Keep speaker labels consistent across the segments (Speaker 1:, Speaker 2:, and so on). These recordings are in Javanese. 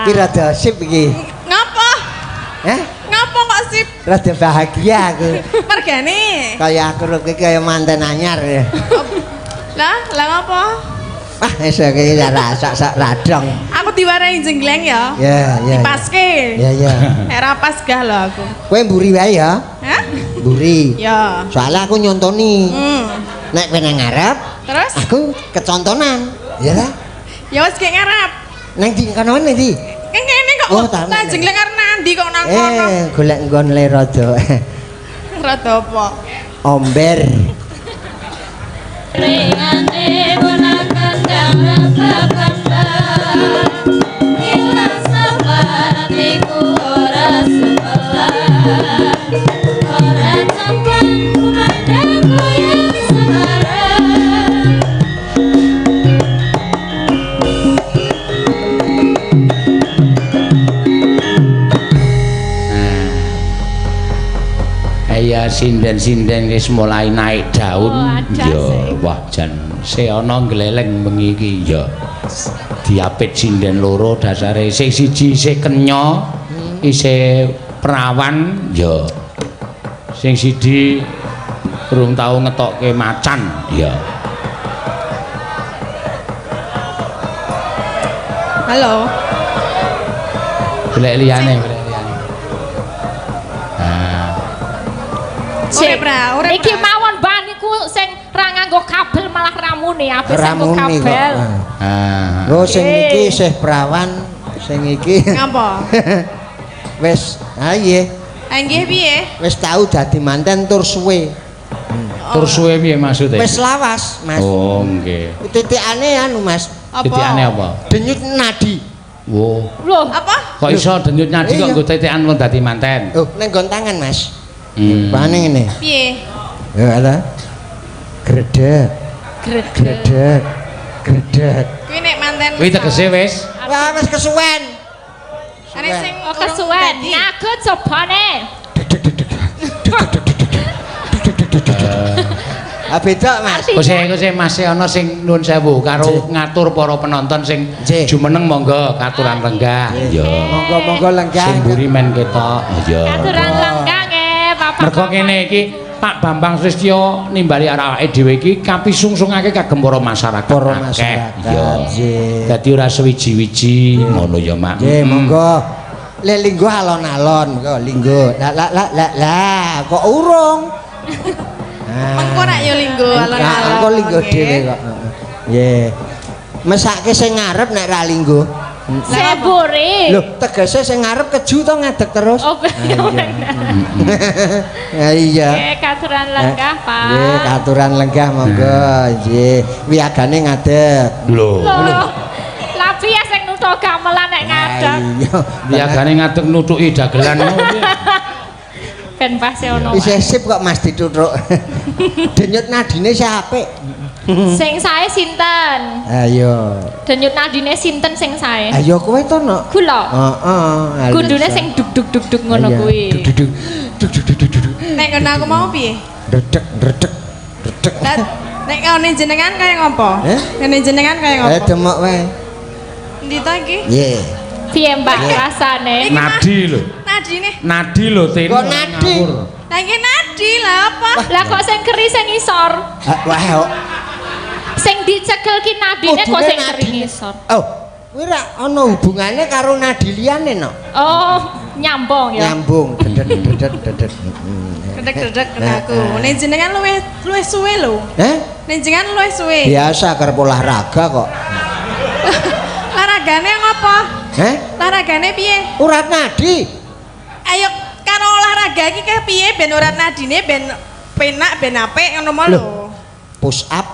Speaker 1: Iki rada sip iki.
Speaker 2: Ngapa?
Speaker 1: Hah?
Speaker 2: Ngapa kok sip?
Speaker 1: Rada bahagia aku.
Speaker 2: Mergane.
Speaker 1: Kaya aku iki kaya manten anyar ya.
Speaker 2: Lah, lah ngapa?
Speaker 1: Wah, wis iki ora sak radong.
Speaker 2: Aku diwarahi jenggleng ya.
Speaker 1: Ya, ya.
Speaker 2: Dipaske.
Speaker 1: Ya, ya.
Speaker 2: Nek ra pas gah lho aku.
Speaker 1: Kowe mburi wae ya.
Speaker 2: Hah?
Speaker 1: Mburi.
Speaker 2: Ya.
Speaker 1: Soalnya aku nyontoni. Nek kowe nang ngarep,
Speaker 2: Terus?
Speaker 1: aku kecontonan. Ya lah.
Speaker 2: Ya wis gek ngarep.
Speaker 1: Nang ndi kono nang ndi?
Speaker 2: Kene kok.
Speaker 1: Oh, tak.
Speaker 2: Lah jenggleng arep nandi kok nang kono.
Speaker 1: Golek nggon le rada.
Speaker 2: Rada apa?
Speaker 1: Omber.
Speaker 3: Ringane gunakan ilang sepatiku ora sebelah ora cempang kumandang goyang semarang.
Speaker 4: Iya sinden-sinden wis mulai naik daun.
Speaker 3: Oh,
Speaker 4: ya wah jan se ana gleleng bengi iki ya. Diapit sinden loro dasare sing siji isih kenya, isih prawan ya. Sing siji urung tau ngetokke macan ya.
Speaker 2: Halo.
Speaker 4: Golek liyane, golek liyane. Nah,
Speaker 2: Urip ra, urip.
Speaker 3: Iki mawon Mbak niku sing ra nganggo kabel malah ramune, apik sing nganggo kabel.
Speaker 4: Ah.
Speaker 1: Oh, sing iki isih prawan, sing iki
Speaker 2: Ngapa?
Speaker 1: wis, ha iya,
Speaker 2: Nggih piye?
Speaker 1: wis tau dadi manten tur suwe.
Speaker 4: Tur suwe piye maksude?
Speaker 1: Wis lawas, Mas.
Speaker 4: Oh, nggih.
Speaker 1: Titikane anu, Mas.
Speaker 2: Apa?
Speaker 4: Titikane apa?
Speaker 1: Denyut nadi.
Speaker 4: Wo.
Speaker 3: Loh,
Speaker 2: Apa?
Speaker 4: Kok iso denyut nadi kok
Speaker 1: Iya.
Speaker 4: nggo titikan wong dadi manten?
Speaker 1: Oh, nang nggon tangan, Mas.
Speaker 4: Hmm.
Speaker 1: Pane ngene.
Speaker 2: Piye?
Speaker 1: Ya ala. Gredeg,
Speaker 3: gredeg.
Speaker 1: gredeg, gredeg.
Speaker 2: Kuwi nek manten.
Speaker 4: Kuwi tegese wis
Speaker 1: Wah, wis kesuwen.
Speaker 2: Ane sing
Speaker 3: Oh, kesuwen. Nago cobane.
Speaker 1: Ah beda, Mas.
Speaker 4: Kose masih ana sing nuwun sewu karo ngatur para penonton sing jumeneng monggo katuran lenggah. Ya.
Speaker 1: Monggo-monggo lenggah.
Speaker 4: Sing mburi men ketok. Ya.
Speaker 3: Katuran lenggah nggih, Bapak.
Speaker 4: Mergo kene iki Pak Bambang Sulistyo nimbali awake dhewe iki kapisungsungake kagem para masyarakat.
Speaker 1: Para masyarakat.
Speaker 4: Ya. Dadi ora sewiji-wiji ngono ya, Mak.
Speaker 1: Nggih, monggo. Le linggo alon-alon, monggo linggo. Lah lah lah lah lah, kok urung?
Speaker 2: Mengko rak ya linggo alon-alon.
Speaker 1: Engko linggo dhewe kok. Nggih. Mesake sing ngarep nek ra linggo.
Speaker 3: Sebure.
Speaker 1: Lho, tegese sing ngarep keju to ngadeg terus.
Speaker 3: Oh,
Speaker 1: Ya iya.
Speaker 3: Nggih, katuran lenggah, Pak.
Speaker 1: Nggih, katuran lenggah monggo. Nggih. Wiyagane ngadeg.
Speaker 4: Lho.
Speaker 3: Lah piye sing nuthuk gamelan nek ngadeg?
Speaker 1: Iya.
Speaker 4: Wiyagane ngadeg nutuki dagelan ngono piye?
Speaker 3: Ben pase ono.
Speaker 1: Isih sip kok Mas dituthuk. Denyut nadine isih apik.
Speaker 3: Sing sae sinten?
Speaker 1: Ayo.
Speaker 3: Denyut nadine sinten sing sae?
Speaker 1: Ayo kowe to, Nok.
Speaker 3: Kula.
Speaker 1: Heeh.
Speaker 3: Kudune sing duk duk duk duk ngono kuwi.
Speaker 1: Duk duk duk duk duk duk.
Speaker 2: Nek ngono aku mau piye?
Speaker 1: Redek redek redek.
Speaker 2: Lah nek ngene jenengan kaya ngopo? Ngene jenengan kaya ngopo?
Speaker 1: Demok wae.
Speaker 2: Endi to iki?
Speaker 1: Nggih.
Speaker 3: Piye Mbak rasane?
Speaker 4: Nadi lho.
Speaker 2: Nadine.
Speaker 4: Nadi lho, Tin.
Speaker 1: Kok nadi?
Speaker 2: Lah iki nadi lah apa?
Speaker 3: Lah kok sing keri sing ngisor?
Speaker 1: Wah, kok.
Speaker 3: Sing dicekel ki nadine kok sing keri ngisor.
Speaker 1: Oh, kuwi ra ana hubungane karo nadi liyane, Nok.
Speaker 3: Oh, nyambung ya.
Speaker 1: Nyambung, dedet dedet dedet.
Speaker 2: Dedek-dedek kena aku. Nek jenengan luwih luwih suwe lho.
Speaker 1: Heh?
Speaker 2: Nek jenengan luwih suwe.
Speaker 1: Biasa kerep olahraga kok.
Speaker 2: Olahragane ngopo?
Speaker 1: Heh?
Speaker 2: Olahragane piye?
Speaker 1: Urat nadi.
Speaker 2: Ayo karo olahraga iki kae piye ben urat nadine ben penak ben apik ngono mau lho.
Speaker 1: Push up,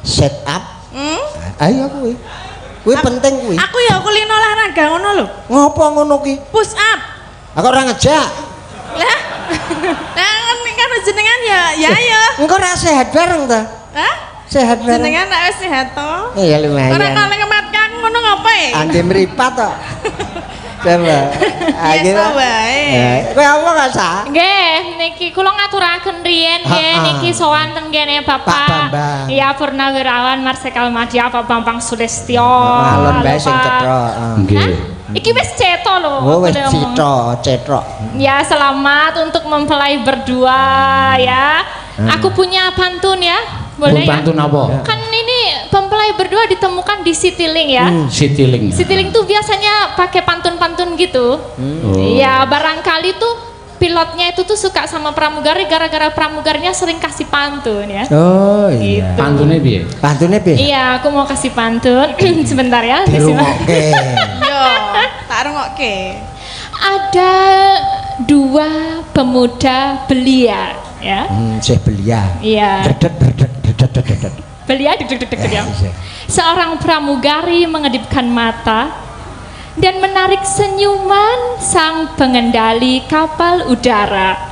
Speaker 1: set up. Ayo kuwi. Kuwi penting kuwi.
Speaker 2: Aku ya kulino olahraga ngono lho.
Speaker 1: Ngopo ngono ki?
Speaker 2: Push up.
Speaker 1: Aku ora ngejak.
Speaker 2: Lah. Lah kan jenengan ya ya ya.
Speaker 1: Engko ora sehat bareng ta?
Speaker 2: Hah?
Speaker 1: Sehat bareng.
Speaker 2: Jenengan nek wis sehat to.
Speaker 1: Iya lumayan.
Speaker 2: Ora kaleng kemat ngono ngopo e?
Speaker 1: Ande mripat tok. Coba.
Speaker 2: Biasa wae.
Speaker 1: Kowe apa gak sa?
Speaker 3: Nggih, niki kula ngaturaken riyen nggih niki sowan teng kene Bapak.
Speaker 1: Pak Bambang.
Speaker 3: Iya Purnawirawan Marsekal Madya Pak Bambang Sulistyo.
Speaker 1: Alon bae sing
Speaker 3: Pak.
Speaker 1: cetha.
Speaker 4: Nggih.
Speaker 3: Iki wis cetha lho.
Speaker 1: Oh, wis
Speaker 3: aku le omong.
Speaker 1: cetha, cetrok.
Speaker 3: Ya, selamat untuk mempelai berdua ya. Aku punya pantun ya. Boleh ya?
Speaker 4: Pantun apa?
Speaker 3: Kan ini mempelai berdua ditemukan di Citylink ya.
Speaker 4: Citylink.
Speaker 3: Citylink tuh biasanya pakai pantun-pantun gitu.
Speaker 4: Oh.
Speaker 3: Iya, barangkali tuh pilotnya itu tuh suka sama pramugari gara-gara pramugarinya sering kasih pantun ya.
Speaker 1: Oh iya.
Speaker 3: Gitu.
Speaker 4: Pantune piye?
Speaker 1: Pantune piye?
Speaker 3: Iya, aku mau kasih pantun. Sebentar ya.
Speaker 1: Dirungokke.
Speaker 2: Yo, tak rungokke.
Speaker 3: Ada dua pemuda belia ya.
Speaker 1: Sih belia.
Speaker 3: Iya.
Speaker 1: Dredet dredet dredet dredet.
Speaker 3: Belia deg deg deg deg ya.
Speaker 1: Iya.
Speaker 3: Seorang pramugari mengedipkan mata dan menarik senyuman sang pengendali kapal udara.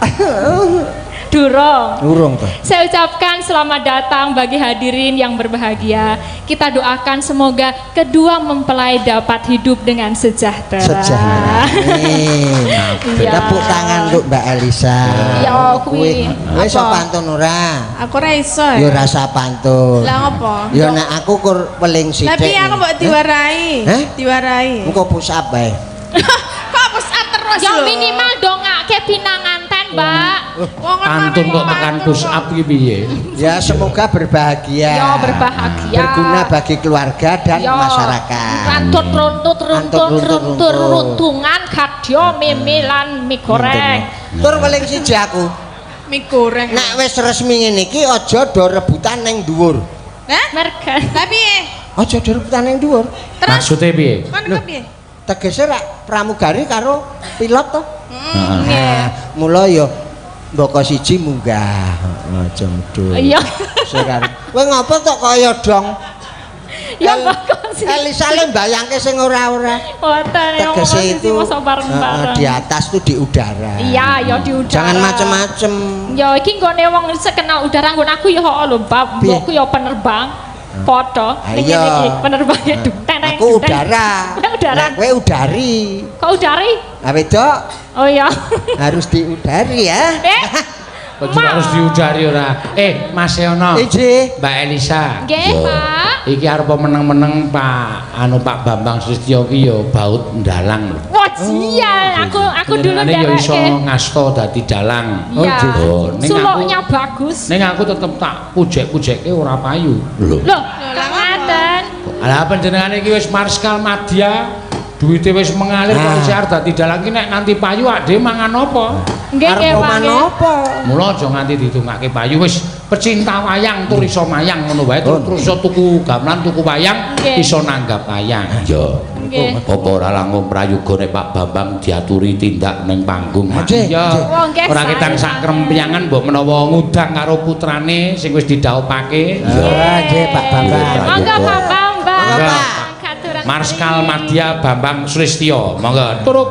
Speaker 3: Durung.
Speaker 1: Urung to.
Speaker 3: Saya ucapkan selamat datang bagi hadirin yang berbahagia. Kita doakan semoga kedua mempelai dapat hidup dengan sejahtera.
Speaker 1: Sejahtera. Amin.
Speaker 3: Iya.
Speaker 1: Tepuk tangan untuk Mbak Elisa.
Speaker 3: Ya, kuwi.
Speaker 1: Kowe iso
Speaker 3: Apa?
Speaker 1: pantun ora?
Speaker 2: Aku ora iso.
Speaker 1: Ya rasa pantun.
Speaker 2: Lah ngopo?
Speaker 1: Ya nek aku kur peling sithik.
Speaker 2: Lah piye aku mbok diwarai?
Speaker 1: Hah?
Speaker 2: Diwarai.
Speaker 1: Engko push up bae.
Speaker 2: Kok push up terus
Speaker 3: Ya
Speaker 2: lho?
Speaker 3: minimal dongake pinanganten, Mbak.
Speaker 2: Wong kon
Speaker 4: Pantun kok tekan
Speaker 2: pantun
Speaker 4: push
Speaker 2: kok.
Speaker 4: up iki piye?
Speaker 1: Ya semoga berbahagia.
Speaker 3: Ya berbahagia.
Speaker 1: Berguna bagi keluarga dan
Speaker 3: Ya.
Speaker 1: masyarakat.
Speaker 3: Rantut runtut runtut
Speaker 1: Rantut, runtut,
Speaker 3: runtut
Speaker 1: runtut.
Speaker 3: runtungan kadya mimi lan mie goreng.
Speaker 1: Tur peling siji aku.
Speaker 2: Mie goreng.
Speaker 1: Nek wis resmi ngene iki aja do rebutan ning dhuwur.
Speaker 2: Hah?
Speaker 3: Merga.
Speaker 2: Lah piye?
Speaker 1: Aja do rebutan ning dhuwur.
Speaker 2: Terus
Speaker 4: Maksude piye?
Speaker 2: kon kok piye?
Speaker 1: Tegese rak pramugari karo pilot to.
Speaker 4: Heeh.
Speaker 1: Nah, mula ya mboko siji munggah. Aja medhun.
Speaker 3: Iya.
Speaker 1: Sing karo. Kowe ngopo tok kaya dong?
Speaker 3: Ya mbok sih.
Speaker 1: Elisa le mbayangke sing ora-ora.
Speaker 3: Boten ya
Speaker 1: Tegese itu
Speaker 3: mosok bareng-bareng.
Speaker 1: di atas tuh di udara.
Speaker 3: Iya, ya di udara.
Speaker 1: Jangan macem-macem.
Speaker 3: Ya iki nggone wong sekenal udara nggon aku ya heeh lho, Mbak.
Speaker 1: Piye?
Speaker 3: Mbokku ya penerbang. Padha
Speaker 1: Ah,
Speaker 3: ning
Speaker 1: iya.
Speaker 3: ngene iki penerbangnya dung teneng.
Speaker 1: Aku udara.
Speaker 3: Udara.
Speaker 1: Lah kowe udari.
Speaker 3: Kok udari?
Speaker 1: Lah wedok
Speaker 3: Oh iya.
Speaker 1: harus diudari ya.
Speaker 3: Eh.
Speaker 4: Kok juga harus diudari ora? Mas Yono.
Speaker 1: Ije.
Speaker 4: Mbak Elisa.
Speaker 3: Nggih,
Speaker 4: Yo.
Speaker 3: Pak.
Speaker 4: Iki arep meneng-meneng Pak anu Pak Bambang Sulistyo ki ya baut ndalang lho.
Speaker 3: Wah, iya, aku dulu
Speaker 4: Panjenengane ya iso
Speaker 3: ndereke.
Speaker 4: ngasto dadi dalang.
Speaker 3: Iya.
Speaker 4: Oh, ning aku
Speaker 3: Suluknya bagus.
Speaker 4: ning aku tetep tak pujek-pujekke ora payu. Lho.
Speaker 3: Loh, kok ngaten?
Speaker 4: Lah panjenengane iki wis Marskal Madya, duwite wis mengalir kok
Speaker 1: Ah.
Speaker 4: isih arep dadi dalang ki nek nanti payu ade mangan apa?
Speaker 3: Nggih, nggih,
Speaker 1: Arep
Speaker 3: Pak. nggih.
Speaker 1: manopo?
Speaker 4: Mula aja nganti didongake payu wis pecinta wayang tur iso mayang ngono wae tur terus iso tuku gamelan tuku wayang
Speaker 3: Nggih.
Speaker 4: iso nanggap wayang. Ya.
Speaker 3: Nggih.
Speaker 4: Apa ora langkung prayoga nek Pak Bambang diaturi tindak ning panggung.
Speaker 1: Nggih,
Speaker 4: Iya.
Speaker 1: nggih.
Speaker 3: Wah, nggih,
Speaker 4: Ora ketang
Speaker 3: sae,
Speaker 4: sak
Speaker 3: sae.
Speaker 4: krempyangan mbok menawa ngundang karo putrane sing wis didhawuhake.
Speaker 1: Iya, nggih Pak Bambang.
Speaker 3: Monggo Pak Bambang.
Speaker 1: Monggo, Pak.
Speaker 3: Katuran
Speaker 4: Marskal Madya Bambang Sulistyo. Monggo. Turuk.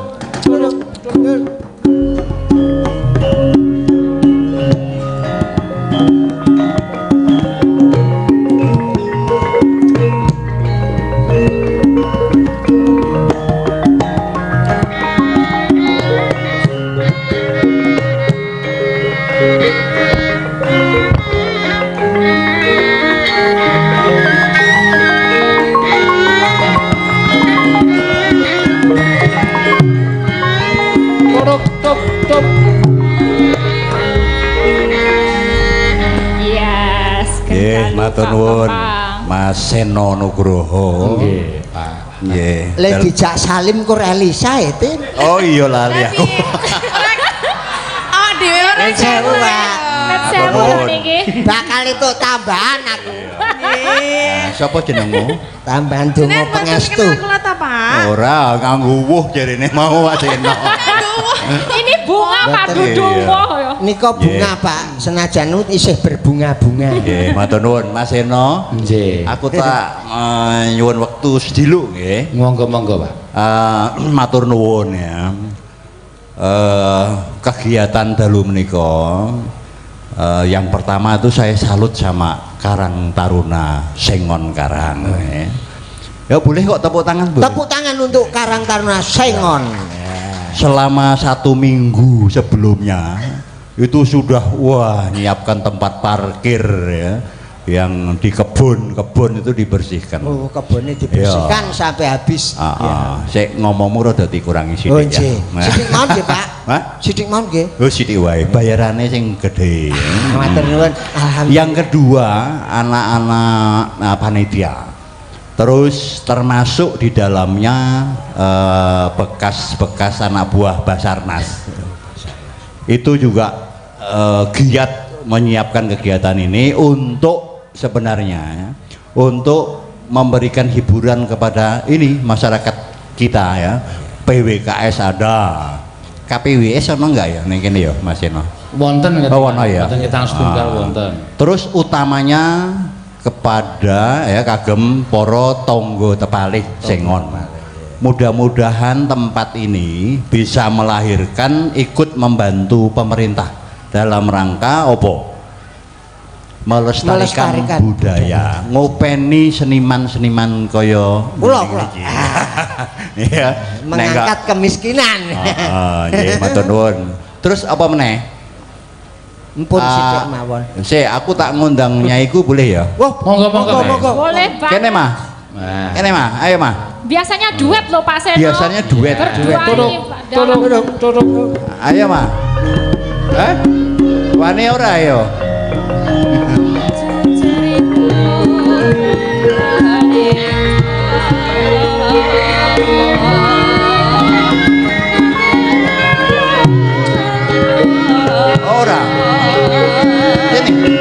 Speaker 4: Turuk tuk tuk.
Speaker 3: Yes.
Speaker 5: Nggih,
Speaker 3: kendali,
Speaker 5: matur
Speaker 3: Pak
Speaker 5: nuwun.
Speaker 3: Bambang.
Speaker 5: Mas Seno Nugroho.
Speaker 4: Nggih, Pak.
Speaker 5: Nggih.
Speaker 1: Le dijak salim kur Elisa ya, Tin.
Speaker 5: Oh iya lali
Speaker 2: Lah
Speaker 5: aku.
Speaker 2: piye? Ora awak dhewe ora
Speaker 1: Nek sewu, Pak.
Speaker 3: Net sewu
Speaker 5: Nuwun.
Speaker 3: niki.
Speaker 1: Bakal itu tambahan aku.
Speaker 2: Nggih.
Speaker 5: Sapa jenengmu?
Speaker 1: Tambahan donga
Speaker 2: Jenengan mboten
Speaker 1: pangestu.
Speaker 2: kenal kula ta, Pak?
Speaker 5: Ora, nganggo wuh jarene mau Mas Seno.
Speaker 3: Ini bunga Pak
Speaker 1: Mboten.
Speaker 3: Dudu
Speaker 5: Iya.
Speaker 3: woh ya.
Speaker 1: Nika bunga, Pak. Senajan nut isih berbunga-bunga.
Speaker 5: Nggih, matur nuwun Mas Seno.
Speaker 4: Nggih.
Speaker 5: Aku tak nyuwun wektu sediluk nggih.
Speaker 4: Monggo-monggo, Pak.
Speaker 5: Matur nuwun ya. Kegiatan dalu menika yang pertama itu saya salut sama Karang Taruna Sengon Karang. Ya. Ya boleh kok tepuk tangan boleh.
Speaker 1: Tepuk tangan untuk Karang Taruna Sengon.
Speaker 5: Selama 1 minggu sebelumnya itu sudah wah nyiapkan tempat parkir ya. Yang di kebun-kebun itu dibersihkan.
Speaker 1: Oh, kebunnya dibersihkan sampai habis.
Speaker 5: Ah, ah. Sik ngomongmu rada dikurangi
Speaker 1: Oh,
Speaker 5: sithik ya.
Speaker 1: nggih. Sithik mawon nggih, Pak.
Speaker 5: Hah?
Speaker 1: Sithik mawon nggih.
Speaker 5: Oh, sithik wae, bayarane sing gede.
Speaker 1: Matur nuwun. Alhamdulillah.
Speaker 5: Yang kedua, anak-anak panitia. Terus termasuk di dalamnya bekas-bekas anak buah Basarnas. Itu juga giat menyiapkan kegiatan ini untuk sebenarnya ya, untuk memberikan hiburan kepada ini masyarakat kita ya. PWKS ada. KPWS ono enggak ya ning kene ya, Mas Eno?
Speaker 4: Wonten.
Speaker 5: Oh, wono ya.
Speaker 4: Wonten kita setunggal wonten.
Speaker 5: Terus utamanya kepada ya kagem para tangga tepalih Sengon. Mudah-mudahan tempat ini bisa melahirkan, ikut membantu pemerintah dalam rangka opo? Melestarikan,
Speaker 1: Melestarikan
Speaker 5: budaya, ngopeni seniman-seniman kaya
Speaker 1: Kula, kula.
Speaker 5: iki. Iya, nek
Speaker 1: Mengangkat kemiskinan.
Speaker 5: Ah, nggih, matur nuwun. Terus apa meneh?
Speaker 1: Empun
Speaker 5: Ah,
Speaker 1: sithik mawon.
Speaker 5: Sik, aku tak ngundang nyaiku boleh ya?
Speaker 1: Wah,
Speaker 4: Monggo, monggo,
Speaker 1: monggo.
Speaker 3: Boleh, Pak.
Speaker 5: Kene mah.
Speaker 4: Nah.
Speaker 5: Kene mah, ayo mah.
Speaker 3: Biasanya duet loh, Pak Seno.
Speaker 5: Biasanya duet.
Speaker 3: Berdua
Speaker 4: Tolong,
Speaker 3: ini, Pak.
Speaker 4: tolong, tolong.
Speaker 5: Ayo mah. Eh? Wani ora ayo? Ora. Sini.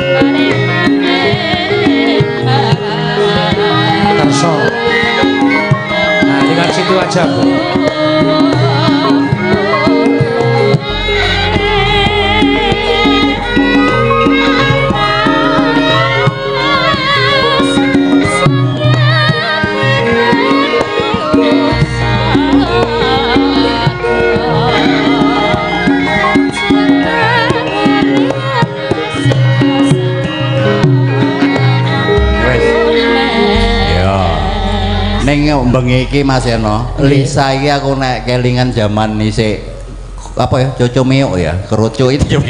Speaker 4: Terso. Nah, tinggal situ aja, Bu.
Speaker 5: Wes. Ya. Ning bengi iki, Mas Eno, Lisa iki aku nek kelingan jaman isih apa ya, Coco Mio ya, kerucut itu.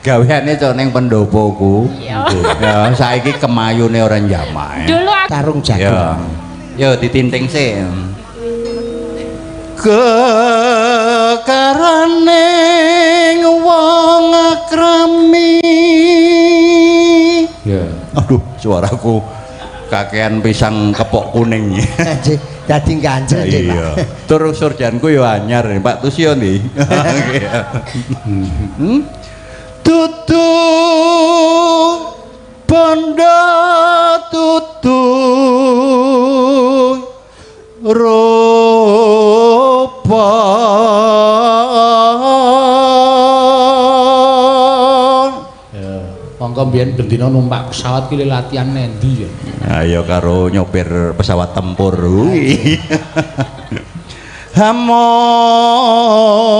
Speaker 5: Gaweane cok ning pendopoku.
Speaker 3: Iya.
Speaker 5: Ya, saiki kemayune ora jaman.
Speaker 3: Dulu aku
Speaker 1: Tarung jagung.
Speaker 5: Ya. Yo ditinting sih. Kekarane wong akrami.
Speaker 4: Ya.
Speaker 5: Aduh, suaraku kakean pisang kepok kuning.
Speaker 1: Nggih, dadi ganjel nggih, Pak.
Speaker 5: Iya. Terus surjanku yo anyar, Pak Tusyo ndi? Hmm? Tutu bondo tutu rupa.
Speaker 4: Ya. Mongko mbiyen bendina numpak pesawat ki latihan nendi ya.
Speaker 5: Ayo karo nyopir pesawat tempur kuwi.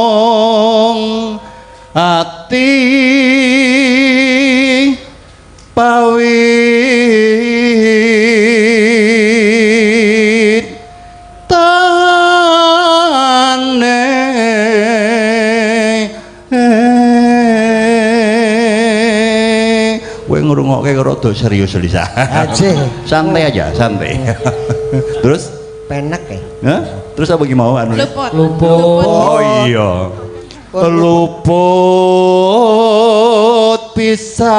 Speaker 5: Hamong ati pawit tane. Kowe ngrungokke rada serius, Lisa.
Speaker 1: Aje.
Speaker 5: Santai aja, santai. Terus?
Speaker 1: Penek ya.
Speaker 5: Hah? Terus apa gimana anu?
Speaker 2: Luput.
Speaker 4: Luput.
Speaker 5: Oh iya. Luput pisan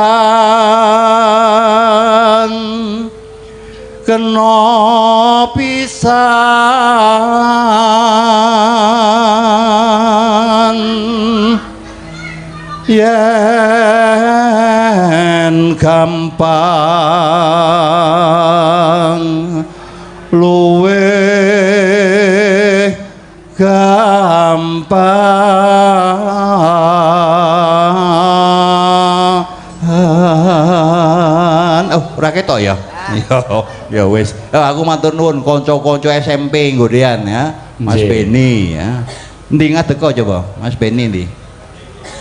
Speaker 5: kena pisan yen gampang luwih gampang. Oh, ora ketok ya? Ya, ya wis. Aku matur nuwun kanca-kanca SMP nggodean ya. Mas
Speaker 4: Nggih.
Speaker 5: Beni ya. Endi ngadeka coba? Mas Beni ndi?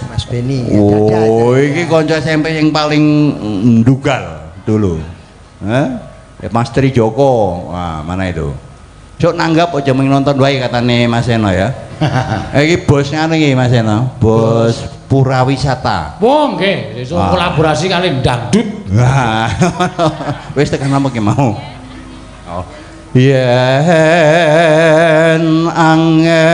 Speaker 1: Mas Beni.
Speaker 5: Oh, iki kanca SMP yang paling ndugal dulu. Hah? Mas Tri Joko. Wah, mana itu? Sok nanggap aja mung nonton wae katane Mas Eno ya. Iki bosnya iki Mas Eno, bos Purawisata.
Speaker 4: Wah, nggih, iso
Speaker 5: Ah.
Speaker 4: kolaborasi kali dangdut.
Speaker 5: Wah. Wis tekan apa ki mau? Oh. Yen angel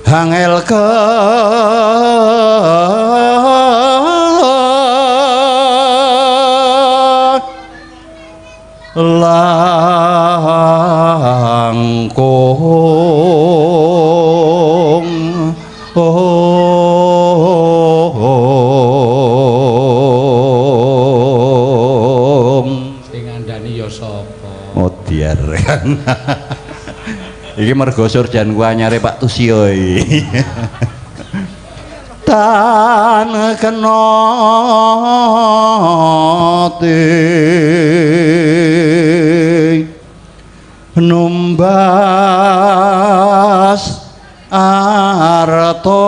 Speaker 5: angel ke langkung oh.
Speaker 4: Sing ngandani ya sapa?
Speaker 5: Modiar. Iki mergo surjan ku anyare Pak Tusio iki. Tan kena numbas arta.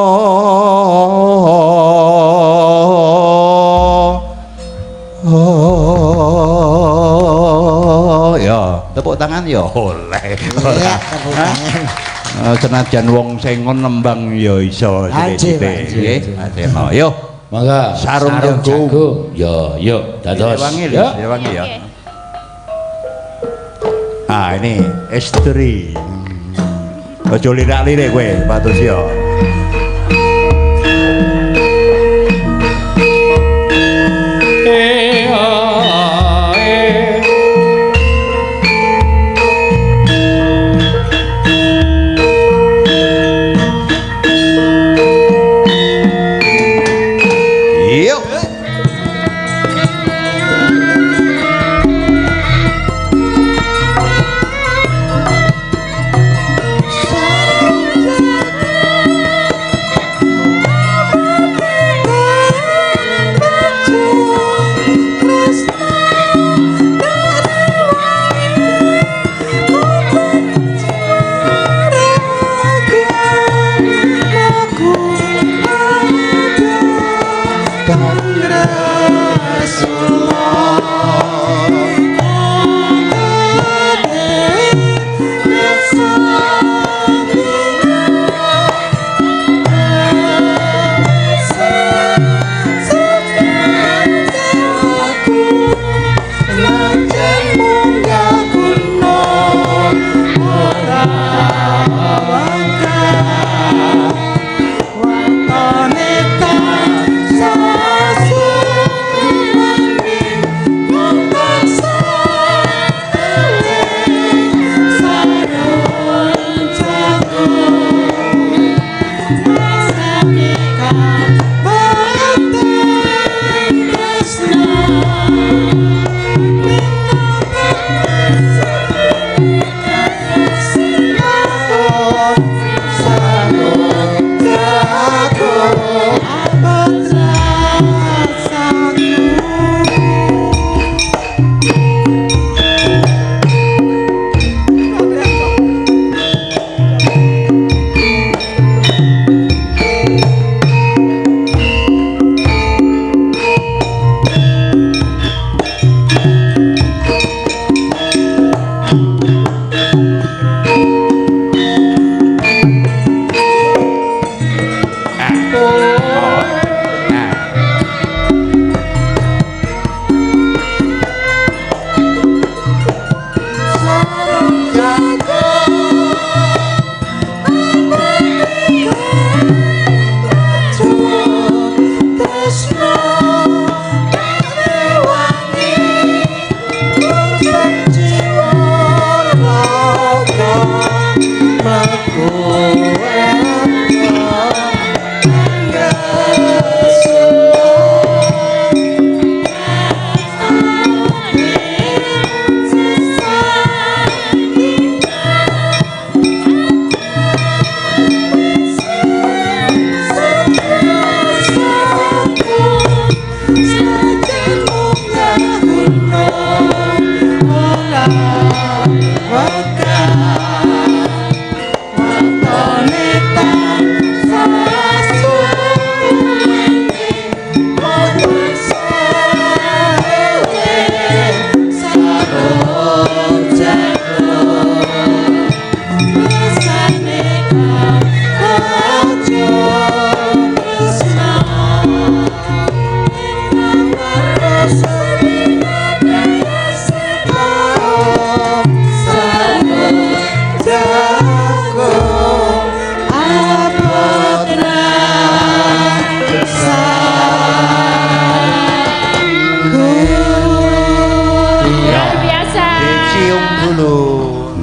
Speaker 5: Oh, ya, tepuk tangan ya oleh.
Speaker 1: Iya, tepuk tangan.
Speaker 5: Senajan wong sengon nembang ya iso sithik-sithik. Nggih, Aceno. Yo,
Speaker 4: Monggo
Speaker 5: sarung jagung.
Speaker 4: Ya, yuk dados.
Speaker 5: Direwangi lho,
Speaker 4: Yuk.
Speaker 5: direwangi ya. Ah, ini istri. Ojo lirak-lirik kowe, Pak Tusyo.
Speaker 4: Eh, ah, eh.
Speaker 5: Yuk.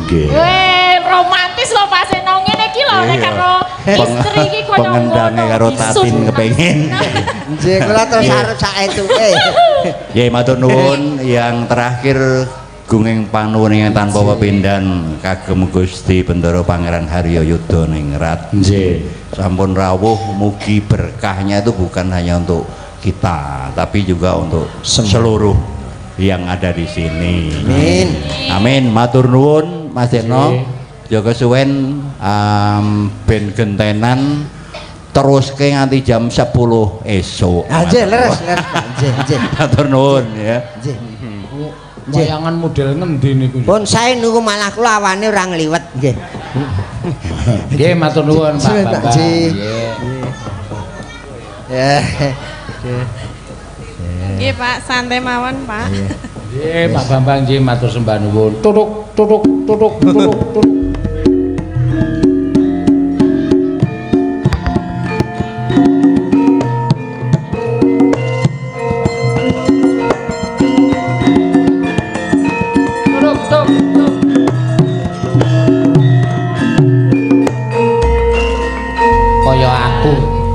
Speaker 4: Nggih.
Speaker 3: Weh, romantis lho Pak Seno ngene iki lho nek karo istri iki koyo
Speaker 5: Pengendange karo Tatin kepengin.
Speaker 1: Nggih, kula terus arep sak etuke.
Speaker 5: Ya matur nuwun yang terakhir gunging panuwun ingkang tanpa pepindhan kagem Gusti Bendara Pangeran Haryo Yudha Ningrat.
Speaker 4: Nggih.
Speaker 5: Sampun rawuh mugi berkahnya itu bukan hanya untuk kita tapi juga untuk seluruh yang ada di sini.
Speaker 1: Amin.
Speaker 5: Amin. Matur nuwun Mas Deno. Jaga suwen ben gentenan teruske nganti jam 10 esuk.
Speaker 1: Ah, nggih, leres, leres. Nggih, nggih.
Speaker 5: Matur nuwun ya.
Speaker 1: Nggih. Nggih.
Speaker 4: Wayangan model ngendi niku?
Speaker 1: Pun sae niku malah kula awane ora ngliwet nggih.
Speaker 4: Nggih, matur nuwun Pak
Speaker 1: Nggih,
Speaker 4: Bambang.
Speaker 1: Nggih.
Speaker 4: Nggih.
Speaker 1: Ya.
Speaker 2: Nggih, Pak, santai mawon, Pak.
Speaker 4: Nggih, Pak Bambang nggih matur sembah nuwun. Tutuk tutuk tutuk tutuk tutuk. Tutuk tuk tuk. Kaya aku.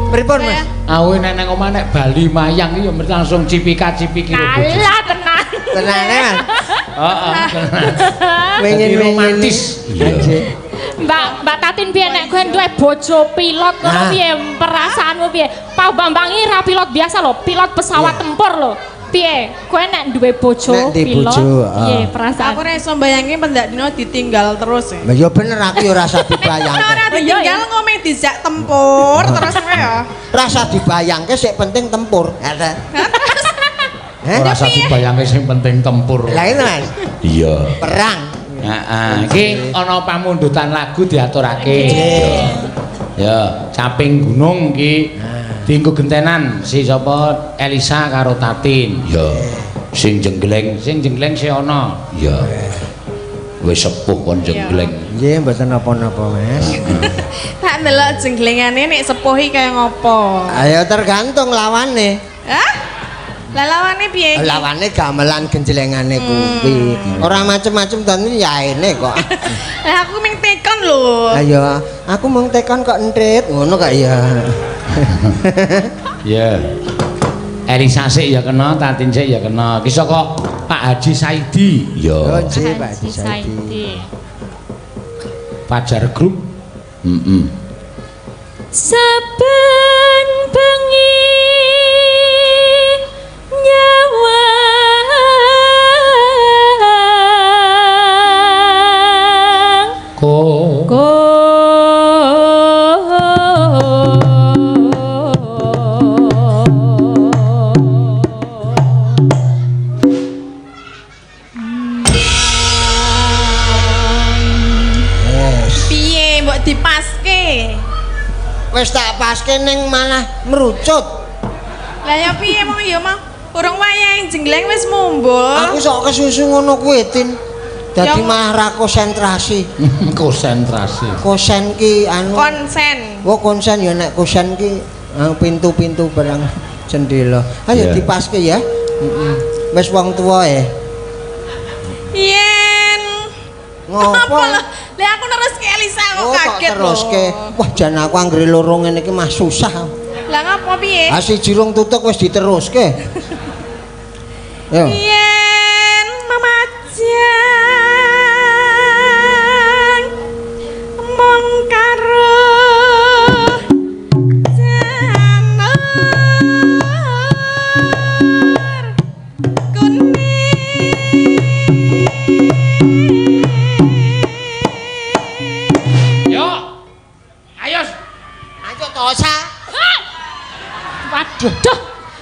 Speaker 1: Pripun, Mas?
Speaker 4: Aku nek nang omah nek bali mayang iki ya mesti langsung cipika-cipiki karo bojo.
Speaker 3: Alah tenan.
Speaker 1: Tenane, Mas.
Speaker 4: Heeh, tenan.
Speaker 1: Wingin
Speaker 4: romantis.
Speaker 1: Nggih.
Speaker 3: Mbak Tatin piye nek kowe duwe bojo pilot ngono
Speaker 1: Ah.
Speaker 3: piye perasaanmu piye? Pak Bambang iki ra pilot biasa lho, pilot pesawat tempur lho. Piye? Kowe nek duwe bojo
Speaker 1: Nek duwe
Speaker 3: pilot,
Speaker 1: bojo, ah.
Speaker 3: piye perasaan?
Speaker 2: Aku ora iso mbayangke pendak dino ditinggal terus ya.
Speaker 1: Lah ya bener aku ya rasa
Speaker 2: Nek
Speaker 1: dibayangke.
Speaker 2: ora ditinggal
Speaker 3: Iya, iya.
Speaker 2: ngomong dijak tempur terus kowe ya.
Speaker 1: Rasa dibayangke sik penting tempur. Ada. Heh?
Speaker 4: Ora usah dibayangke sing penting tempur.
Speaker 1: Lah itu Mas,
Speaker 4: Iya.
Speaker 1: perang.
Speaker 4: Heeh, iki ana pamundutan lagu diaturake. Ya, caping gunung iki dienggo gentenan si sapa Elisa karo Tatin. Ya. Sing jenggleng si ana. Ya. Wis sepuh kon jenggleng.
Speaker 1: Nggih, mboten napa-napa, Mas.
Speaker 2: Tak ndelok jenglengane nek sepuh iki kaya ngopo.
Speaker 1: Ayo tergantung lawane.
Speaker 2: Hah? Lah lawane piye iki?
Speaker 1: Lawane gamelan genjlengane kuwi. Ora macem-macem to ya ene kok.
Speaker 2: Lah aku ming tekon lho.
Speaker 1: Ayo, aku mung tekon kok entrit ngono kok ya.
Speaker 4: Ya. Elisa sik ya kena, Tatin sik ya kena. Ki saka Pak Haji Saidi. Ya.
Speaker 1: Oh, nggih, Pak
Speaker 3: Haji
Speaker 1: Haji Saidi.
Speaker 3: Saidi.
Speaker 4: Fajar Group. Heeh.
Speaker 3: Saben bengi nyawang
Speaker 4: Ko
Speaker 3: ko
Speaker 2: Piye mbok dipaske?
Speaker 1: Wis tak paske ning malah merucut.
Speaker 2: Lah ya piye mau ya mau urung wayahe jengleng wis mumbul.
Speaker 1: Aku sok kesusu ngono kuwi, Tin. Dadi
Speaker 2: Ya.
Speaker 1: malah ra konsentrasi.
Speaker 4: konsentrasi.
Speaker 1: Kosen ki anu.
Speaker 2: Konsen.
Speaker 1: Oh konsen ya nek kosen ki pintu-pintu barang jendela. Ayo
Speaker 5: Iya.
Speaker 1: dipaske ya. Heeh. Wis wong tuwa ya.
Speaker 2: Yen.
Speaker 1: Ngopo?
Speaker 2: Apa lho? Lah aku neruske Elisa kok
Speaker 1: Oh, kok
Speaker 2: kaget lho.
Speaker 1: teruske. Wah, jan aku anggere loro ngene iki mah susah.
Speaker 2: Lah ngopo piye?
Speaker 1: Ah siji rung tutuk wis diteruske. Yo.
Speaker 2: Yen memajang mung karo janur kuning.
Speaker 4: Yo. Ayo.
Speaker 1: Ayo to sa.
Speaker 3: Waduh,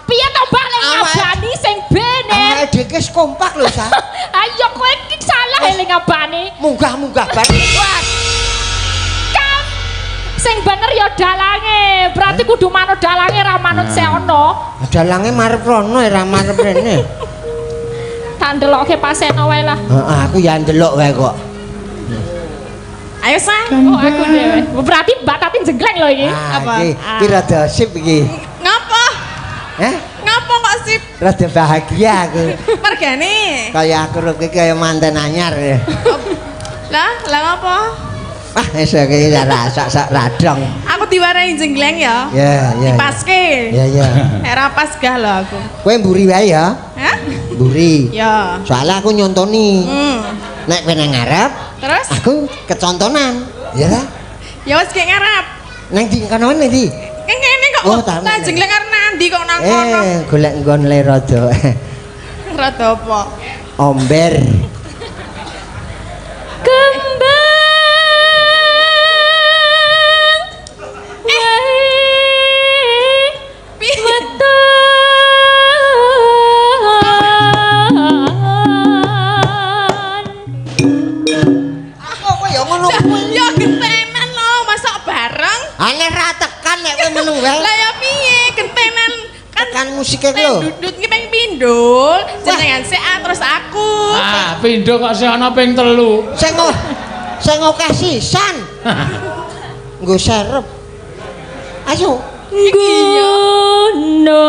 Speaker 3: piye to Mbak le ngabani sing bener?
Speaker 1: Awake dhewe wis kompak lho sa.
Speaker 3: Ayo kowe iki salah le ngabani.
Speaker 1: Munggah-munggah bareng.
Speaker 3: Wah. Kam sing bener ya dalange. Berarti kudu manut dalange ra manut seono.
Speaker 1: Dalange marep rono ora marep rene.
Speaker 3: Tak ndelokke paseno wae lah.
Speaker 1: Heeh, aku ya ndelok wae kok.
Speaker 2: Ayo Sa.
Speaker 3: Oh aku dhewe. Berarti Mbak Tatin jenggleng lho iki.
Speaker 1: Ah,
Speaker 2: Apa?
Speaker 1: iki iki rada sip iki.
Speaker 2: Ngopo?
Speaker 1: Eh,
Speaker 2: Ngopo kok sip?
Speaker 1: rada bahagia aku.
Speaker 2: Mergane.
Speaker 1: Kaya aku iki kaya manten anyar ya.
Speaker 2: Lah Lah, lah apa?
Speaker 1: Ah, wis iki rasa sak radong.
Speaker 2: Aku diwarahi jenggleng ya.
Speaker 1: Ya, ya.
Speaker 2: Dipaske.
Speaker 1: Ya, ya.
Speaker 2: Nek ra pas gah lho aku.
Speaker 1: Kowe mburi wae ya.
Speaker 2: Hah?
Speaker 1: Mburi.
Speaker 2: Ya.
Speaker 1: Soalnya aku nyontoni. Nek kowe nang ngarep,
Speaker 2: Terus?
Speaker 1: aku kecontonan. Ya ta?
Speaker 2: Ya wis gek ngarep.
Speaker 1: Nang ndi kono nang ndi?
Speaker 2: Kene kene kok.
Speaker 1: Oh, tak
Speaker 2: Lah jenggleng arep nandi kok nang kono.
Speaker 1: Eh, golek nggon le rada
Speaker 2: Rada apa?
Speaker 1: omber.
Speaker 3: Kembang wae
Speaker 2: Piye?
Speaker 3: weton.
Speaker 1: Aku kowe ya ngono kuwi.
Speaker 2: Ya gentenan lho, masak bareng.
Speaker 1: Aneh ra tekan nek kowe meneng wae.
Speaker 2: Lah ya piye gentenan kan
Speaker 1: Tekan musike ku lho.
Speaker 2: dudut ki ping pindho, jenengan sik ah, terus aku.
Speaker 4: Ah, pindho kok sing ana ping 3.
Speaker 1: Sing sing akeh sisan. Nggo serep. Ayo.
Speaker 3: Ngono.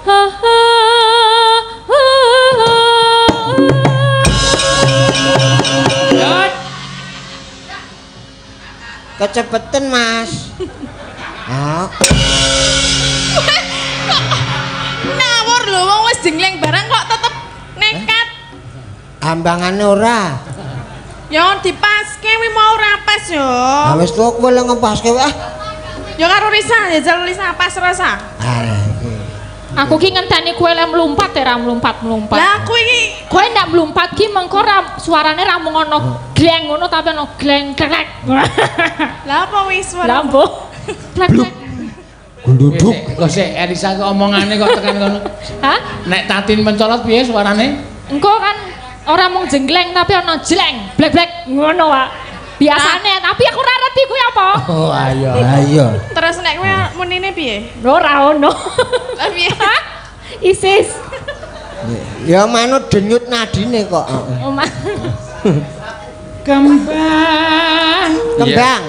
Speaker 3: Ha ha ha.
Speaker 4: Yot.
Speaker 1: Kecepeten, Mas. Ah,
Speaker 2: Ngawur lho wong wis jengleng bareng kok tetep nekat.
Speaker 1: ambangane ora.
Speaker 2: Ya dipaske kuwi mau ora pas yo.
Speaker 1: Ah wis tuwa kowe lho ngepaske ah.
Speaker 2: Ya karo Risa, jajal Risa pas rasa.
Speaker 1: Ah, iki.
Speaker 3: Aku ki ngenteni kowe lek mlumpat ya ra mlumpat-mlumpat.
Speaker 2: Lah aku iki
Speaker 3: Kowe ndak mlumpat ki mengko ra suarane ra mung ono gleng ngono tapi ono gleng klek.
Speaker 2: lah apa wis
Speaker 3: Lah
Speaker 2: suara.
Speaker 3: mbuh. Klek klek.
Speaker 1: Gluduk.
Speaker 4: Kok sik Elisa kok omongane kok tekan kono.
Speaker 3: Hah?
Speaker 4: Nek Tatin mencolot piye suarane?
Speaker 3: Engko kan ora mung jenggleng tapi ono jleng, blek-blek ngono, Pak. Biasane, tapi aku ora ngerti kuwi apa.
Speaker 4: Oh, ayo.
Speaker 1: Lah iya.
Speaker 2: Terus nek kowe munine piye?
Speaker 3: Ora ono.
Speaker 2: Lah piye?
Speaker 3: Hah? Isis.
Speaker 1: Ya manut denyut nadine kok. Heeh.
Speaker 3: Oma.
Speaker 4: Kembang.
Speaker 1: Kembang.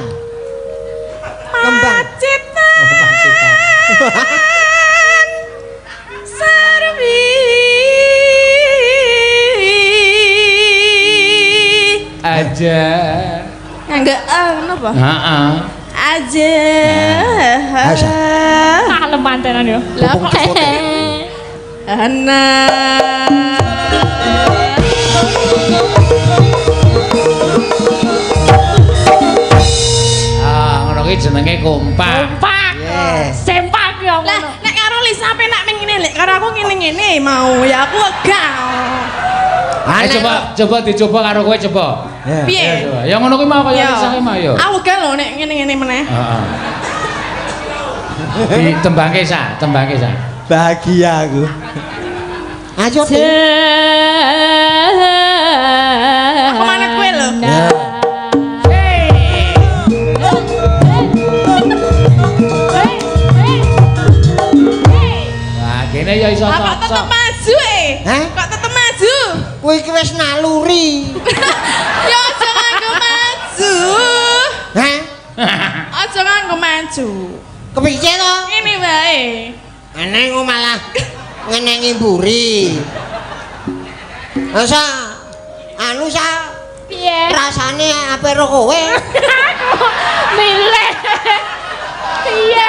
Speaker 1: Kembang.
Speaker 2: Pacitan.
Speaker 4: Oh, Pacitan.
Speaker 2: Sarwi.
Speaker 4: Aja.
Speaker 2: Enggak ah ngono apa?
Speaker 4: Heeh.
Speaker 2: Aja.
Speaker 1: Asa.
Speaker 3: Ah, lemah tenan yo.
Speaker 2: Lah kok Ana.
Speaker 4: Ah, ngono ki jenenge kompak.
Speaker 3: Kompak.
Speaker 1: Yeah.
Speaker 3: Sempak yo
Speaker 2: Lah
Speaker 3: ngono.
Speaker 2: nek karo Lisa penak ming ngene lek karo aku ngene-ngene mau ya aku wegah.
Speaker 4: Ayo coba coba dicoba karo kowe coba.
Speaker 1: Ya.
Speaker 2: Piye?
Speaker 4: Ayo, coba. Ya ngono kuwi mau kaya
Speaker 2: Ya.
Speaker 4: Elisa kuwi mau ya.
Speaker 2: Aku wegah lho nek ngene-ngene meneh.
Speaker 4: Heeh. Ditembangke sa, tembangke sa.
Speaker 5: Bahagia aku.
Speaker 1: Ayo Tin.
Speaker 2: Aku manut kowe lho.
Speaker 1: Ya.
Speaker 4: Wah, kene ya iso
Speaker 2: Lah kok tetep
Speaker 4: cocok.
Speaker 2: maju eh?
Speaker 1: Hah?
Speaker 2: Kok tetep maju?
Speaker 1: Kowe iki wis naluri.
Speaker 2: Ya aja nganggo maju.
Speaker 1: Hah?
Speaker 2: Aja nganggo maju.
Speaker 1: Kepiye to?
Speaker 2: Ngene wae.
Speaker 1: Aneh kok malah ngenengi mburi. Masa anu sa
Speaker 3: Piye?
Speaker 1: rasane ape ro kowe?
Speaker 3: Milih. Piye?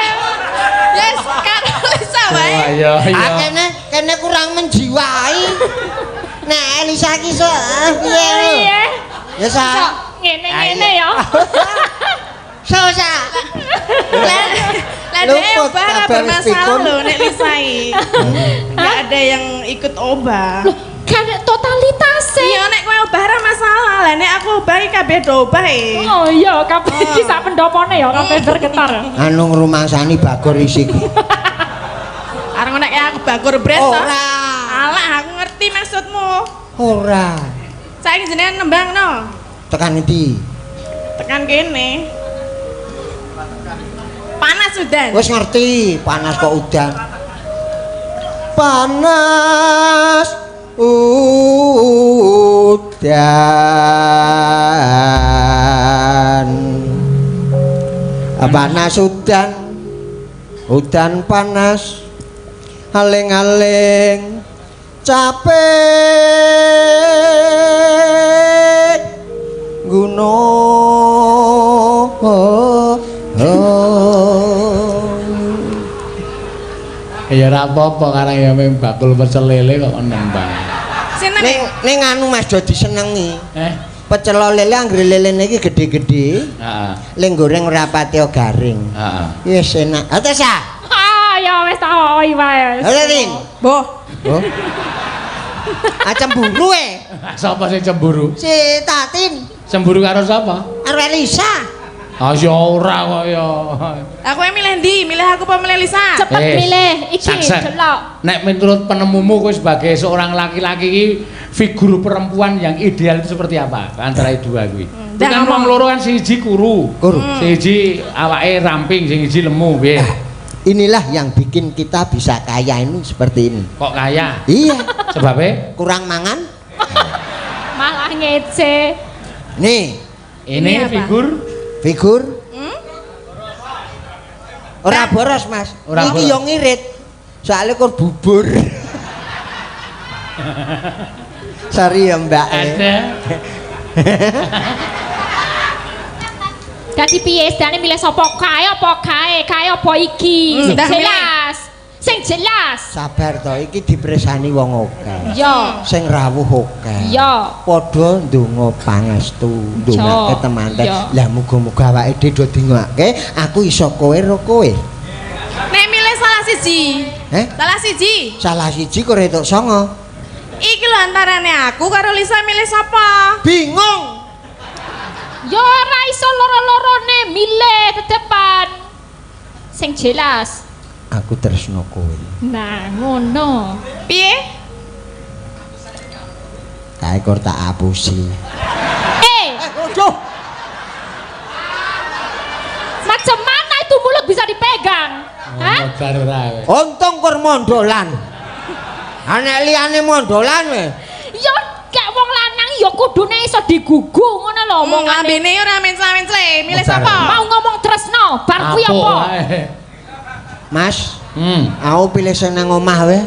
Speaker 2: Yes, karo Lisa wae.
Speaker 4: Wah, iya
Speaker 1: Ah
Speaker 4: iya.
Speaker 1: kene kene kurang menjiwai. Nek Elisa ki so ah, piye lho?
Speaker 3: Piye?
Speaker 1: Ya sa.
Speaker 3: Sok ngene-ngene ya.
Speaker 1: So sa.
Speaker 2: Lah lah dhek
Speaker 1: Luput
Speaker 2: obah ora
Speaker 1: kabeh wis
Speaker 2: bermasalah
Speaker 1: pikun.
Speaker 2: lho nek Lisa iki. Enggak ada yang ikut obah.
Speaker 3: Loh, kan totalitas e.
Speaker 2: Iya nek kowe obah ora masalah. Lah nek aku obah iki kabeh do obah e.
Speaker 3: Oh iya, kabeh iki sak pendopone ya, kabeh bergetar.
Speaker 1: Anu ngrumangsani bagor isik.
Speaker 2: Arep nek aku bakur bret to.
Speaker 1: Ora.
Speaker 2: Alah aku ngerti maksudmu.
Speaker 1: Ora.
Speaker 2: Saiki jenengan nembang no.
Speaker 1: Tekan endi?
Speaker 2: Tekan kene. Panas udan.
Speaker 1: Wis ngerti, panas kok udan. Panas udan. Panas udan. Udan panas. Aling-aling capek.
Speaker 4: Ya ora apa-apa karang ya mung bakul pecel lele kok nembang.
Speaker 2: Seneng.
Speaker 1: Ning ning anu Mas do disenengi.
Speaker 4: Eh,
Speaker 1: Pecel lele anggere lelene iki gede-gede,
Speaker 4: heeh.
Speaker 1: le goreng ora pati garing.
Speaker 4: Heeh.
Speaker 1: Wis enak. Atas ah.
Speaker 3: Ah, ya wis tak oi wae.
Speaker 1: Ayo Tin.
Speaker 2: Boh,
Speaker 1: Oh. Ah cemburu e.
Speaker 4: Sapa sing cemburu?
Speaker 1: Si Tatin
Speaker 4: Cemburu karo sapa?
Speaker 1: karo Elisa.
Speaker 4: Ah ya ora kok ya.
Speaker 2: aku yang milih ndi? Milih aku apa milih Lisa?
Speaker 3: Cepet
Speaker 4: Eh,
Speaker 3: milih iki
Speaker 4: saksen.
Speaker 3: delok.
Speaker 4: Nek menurut penemumu kowe sebagai seorang laki-laki iki figur perempuan yang ideal itu seperti apa? Antara dua kuwi. Kuwi kan wong loro kan siji kuru.
Speaker 1: Kuru.
Speaker 4: Siji awake ramping, sing siji lemu piye?
Speaker 1: Inilah yang bikin kita bisa kaya ini seperti ini.
Speaker 4: Kok kaya?
Speaker 1: Iya,
Speaker 4: Sebabnya
Speaker 1: kurang mangan.
Speaker 3: Malah ngece.
Speaker 1: Nih,
Speaker 4: ini,
Speaker 2: Ini apa?
Speaker 4: figur
Speaker 1: figur. Ora boros, Mas.
Speaker 4: Ora
Speaker 1: Iki
Speaker 4: boros.
Speaker 1: yo ngirit. Soalnya kur bubur. Sorry ya, Mbak.
Speaker 4: ada.
Speaker 3: Dadi piye sedane milih sapa kae apa kae? Kae apa iki?
Speaker 2: Hmm,
Speaker 3: Sing
Speaker 2: dah milih.
Speaker 3: jelas. Sing jelas.
Speaker 1: Sabar to, iki dipresani wong akeh.
Speaker 3: Yo.
Speaker 1: Sing rawuh akeh.
Speaker 3: Yo.
Speaker 1: Padha ndonga pangestu, ndongake temanten.
Speaker 3: Iya.
Speaker 1: Lah muga-muga awake dhewe do dingake, aku iso kowe ro kowe.
Speaker 2: Nek milih salah siji.
Speaker 1: Eh?
Speaker 2: Salah siji.
Speaker 1: Salah siji kok entuk songo.
Speaker 2: Iki lho antarane aku karo Lisa milih sapa?
Speaker 1: Bingung.
Speaker 3: Yo ora iso loro-lorone milih tetepan. Sing jelas.
Speaker 1: Aku tresno kowe.
Speaker 3: Nah, ngono.
Speaker 2: Piye?
Speaker 1: Kae kor tak apusi.
Speaker 3: Eh,
Speaker 1: Aduh.
Speaker 3: macam mana itu mulut bisa dipegang? Hah?
Speaker 4: Modar ora kowe.
Speaker 1: Untung kur mondolan. Anek liyane mondolan we.
Speaker 3: Yo gak wong lanang yo kudune iso digugu ngono lho omongane.
Speaker 2: Lambene ora mencla-mencle. Milih
Speaker 4: Modar.
Speaker 2: sapa?
Speaker 3: Mau ngomong tresno, bar kuwi
Speaker 4: Apuk
Speaker 3: apa?
Speaker 4: wae.
Speaker 1: Mas,
Speaker 4: Hmm.
Speaker 1: aku pilih sing nang omah we.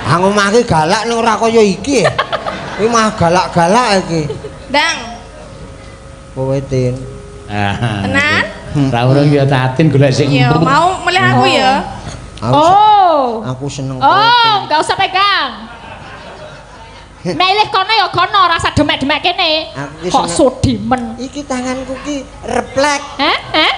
Speaker 1: Nang omah iki galak ning ora kaya iki. Iki mah galak-galak iki.
Speaker 2: Dang.
Speaker 1: Kowe Tin.
Speaker 4: Ah.
Speaker 2: Tenan?
Speaker 4: Ra urung ya Tatin golek sing
Speaker 2: Iya, mau milih aku ya.
Speaker 1: Aku,
Speaker 3: Oh.
Speaker 1: aku seneng kowe.
Speaker 3: Oh,
Speaker 1: Tin.
Speaker 3: enggak usah pegang. Milih kono ya kono, rasa demek-demek kene.
Speaker 1: Aku ki
Speaker 3: Kok
Speaker 1: seneng-
Speaker 3: sodimen.
Speaker 1: Iki tanganku ki reflek,
Speaker 3: Heh? Heh?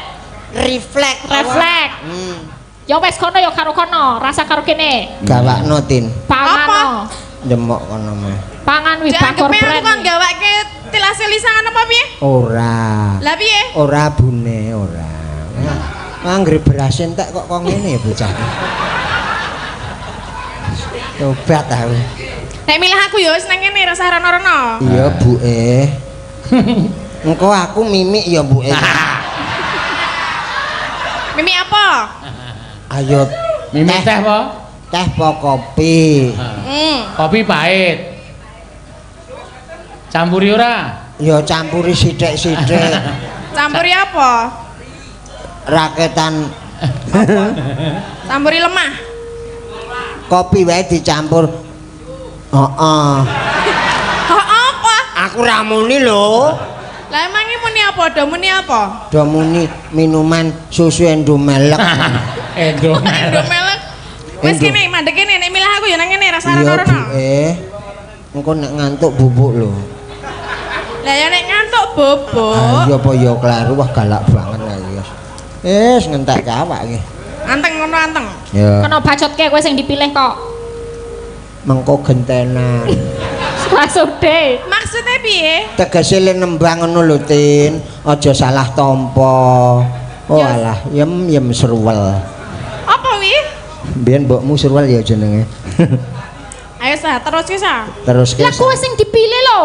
Speaker 1: reflek.
Speaker 3: Reflek.
Speaker 1: Hmm.
Speaker 3: Ya wes kono ya karo kono, rasa karo kene.
Speaker 1: Gawakno Tin.
Speaker 3: Pangan.
Speaker 1: Demok kono mah.
Speaker 3: Pangan wi bakor
Speaker 2: Dianggepe aku
Speaker 3: brand.
Speaker 2: kon gawake tilase Lisa ngono apa piye?
Speaker 1: Ora.
Speaker 2: Lah piye?
Speaker 1: Ora bune, ora. Anggere beras entek kok kok ngene ya bocah. Tobat aku.
Speaker 2: Nek milih aku ya wis nang kene rasa rono-rono.
Speaker 1: Iya, Buke. Engko aku mimik ya, Buke.
Speaker 2: Mimi apa?
Speaker 1: Ayo
Speaker 4: Mimi teh apa?
Speaker 1: Teh po kopi?
Speaker 2: Hmm.
Speaker 4: Kopi pahit. Campuri ora?
Speaker 1: Ya campuri sithik-sithik.
Speaker 2: Campuri apa?
Speaker 1: Raketan
Speaker 2: Campuri lemah.
Speaker 1: kopi wae dicampur. Heeh.
Speaker 2: Kok apa?
Speaker 1: Aku ra muni lho.
Speaker 2: Lah emangnya muni apa? Do muni apa?
Speaker 1: Do muni minuman susu Endomelek.
Speaker 4: Endo.
Speaker 2: Endo melek. Wis
Speaker 1: Endo.
Speaker 2: kene mandek kene nek milih aku ya nang kene rasa
Speaker 1: Iya,
Speaker 2: rono-rono.
Speaker 1: Buke. Engko nek ngantuk bubuk lho.
Speaker 2: Lah ya nek ngantuk bobok.
Speaker 1: Ayo apa ya kleru wah galak banget lah iki. Wis ngentek awak iki.
Speaker 2: Anteng ngono anteng.
Speaker 1: Ya,
Speaker 3: Kono bacotke kowe sing dipilih kok.
Speaker 1: mengko gentenan.
Speaker 3: Masude.
Speaker 2: Maksudnya piye?
Speaker 1: Tegese le nembang ngono lho Tin, aja salah tampa. Oh
Speaker 2: Ya.
Speaker 1: alah, yem yem seruwel.
Speaker 2: Apa wi?
Speaker 1: Mbiyen mbokmu seruwel ya jenenge.
Speaker 2: Ayo sa, terus ki sa.
Speaker 1: Terus
Speaker 3: Lah kowe sing dipilih lho.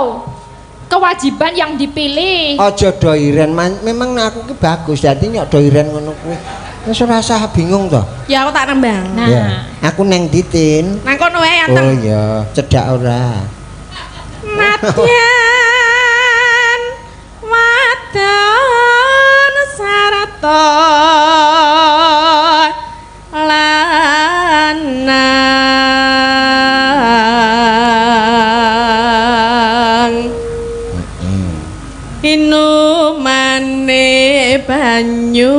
Speaker 3: Kewajiban yang dipilih.
Speaker 1: Aja doiren, memang aku ki bagus dadi nyok doiren ngono kuwi. Wis ora usah bingung to.
Speaker 2: Ya aku tak nembang.
Speaker 3: Nah.
Speaker 1: Ya. Aku neng ndi Tin?
Speaker 2: Nang kono wae
Speaker 1: Oh
Speaker 2: anteng.
Speaker 1: iya, cedak ora.
Speaker 2: Nadyan wadon sarata lanang inumane banyu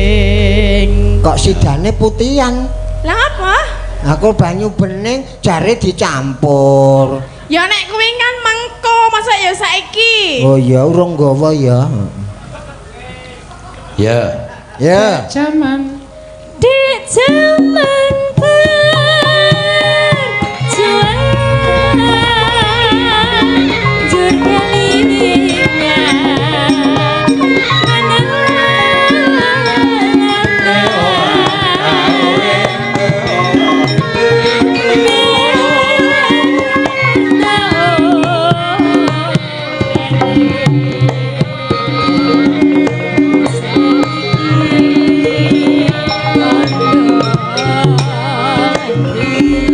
Speaker 2: Bening.
Speaker 1: Kok sidane putihan?
Speaker 2: Lah apa?
Speaker 1: Aku banyu bening jare dicampur.
Speaker 2: Ya nek kuwi kan mengko, masa ya saiki.
Speaker 1: Oh iya, urung nggawa ya.
Speaker 4: Ya.
Speaker 1: Ya.
Speaker 4: Zaman
Speaker 3: Di zaman perjuangan jur kelingan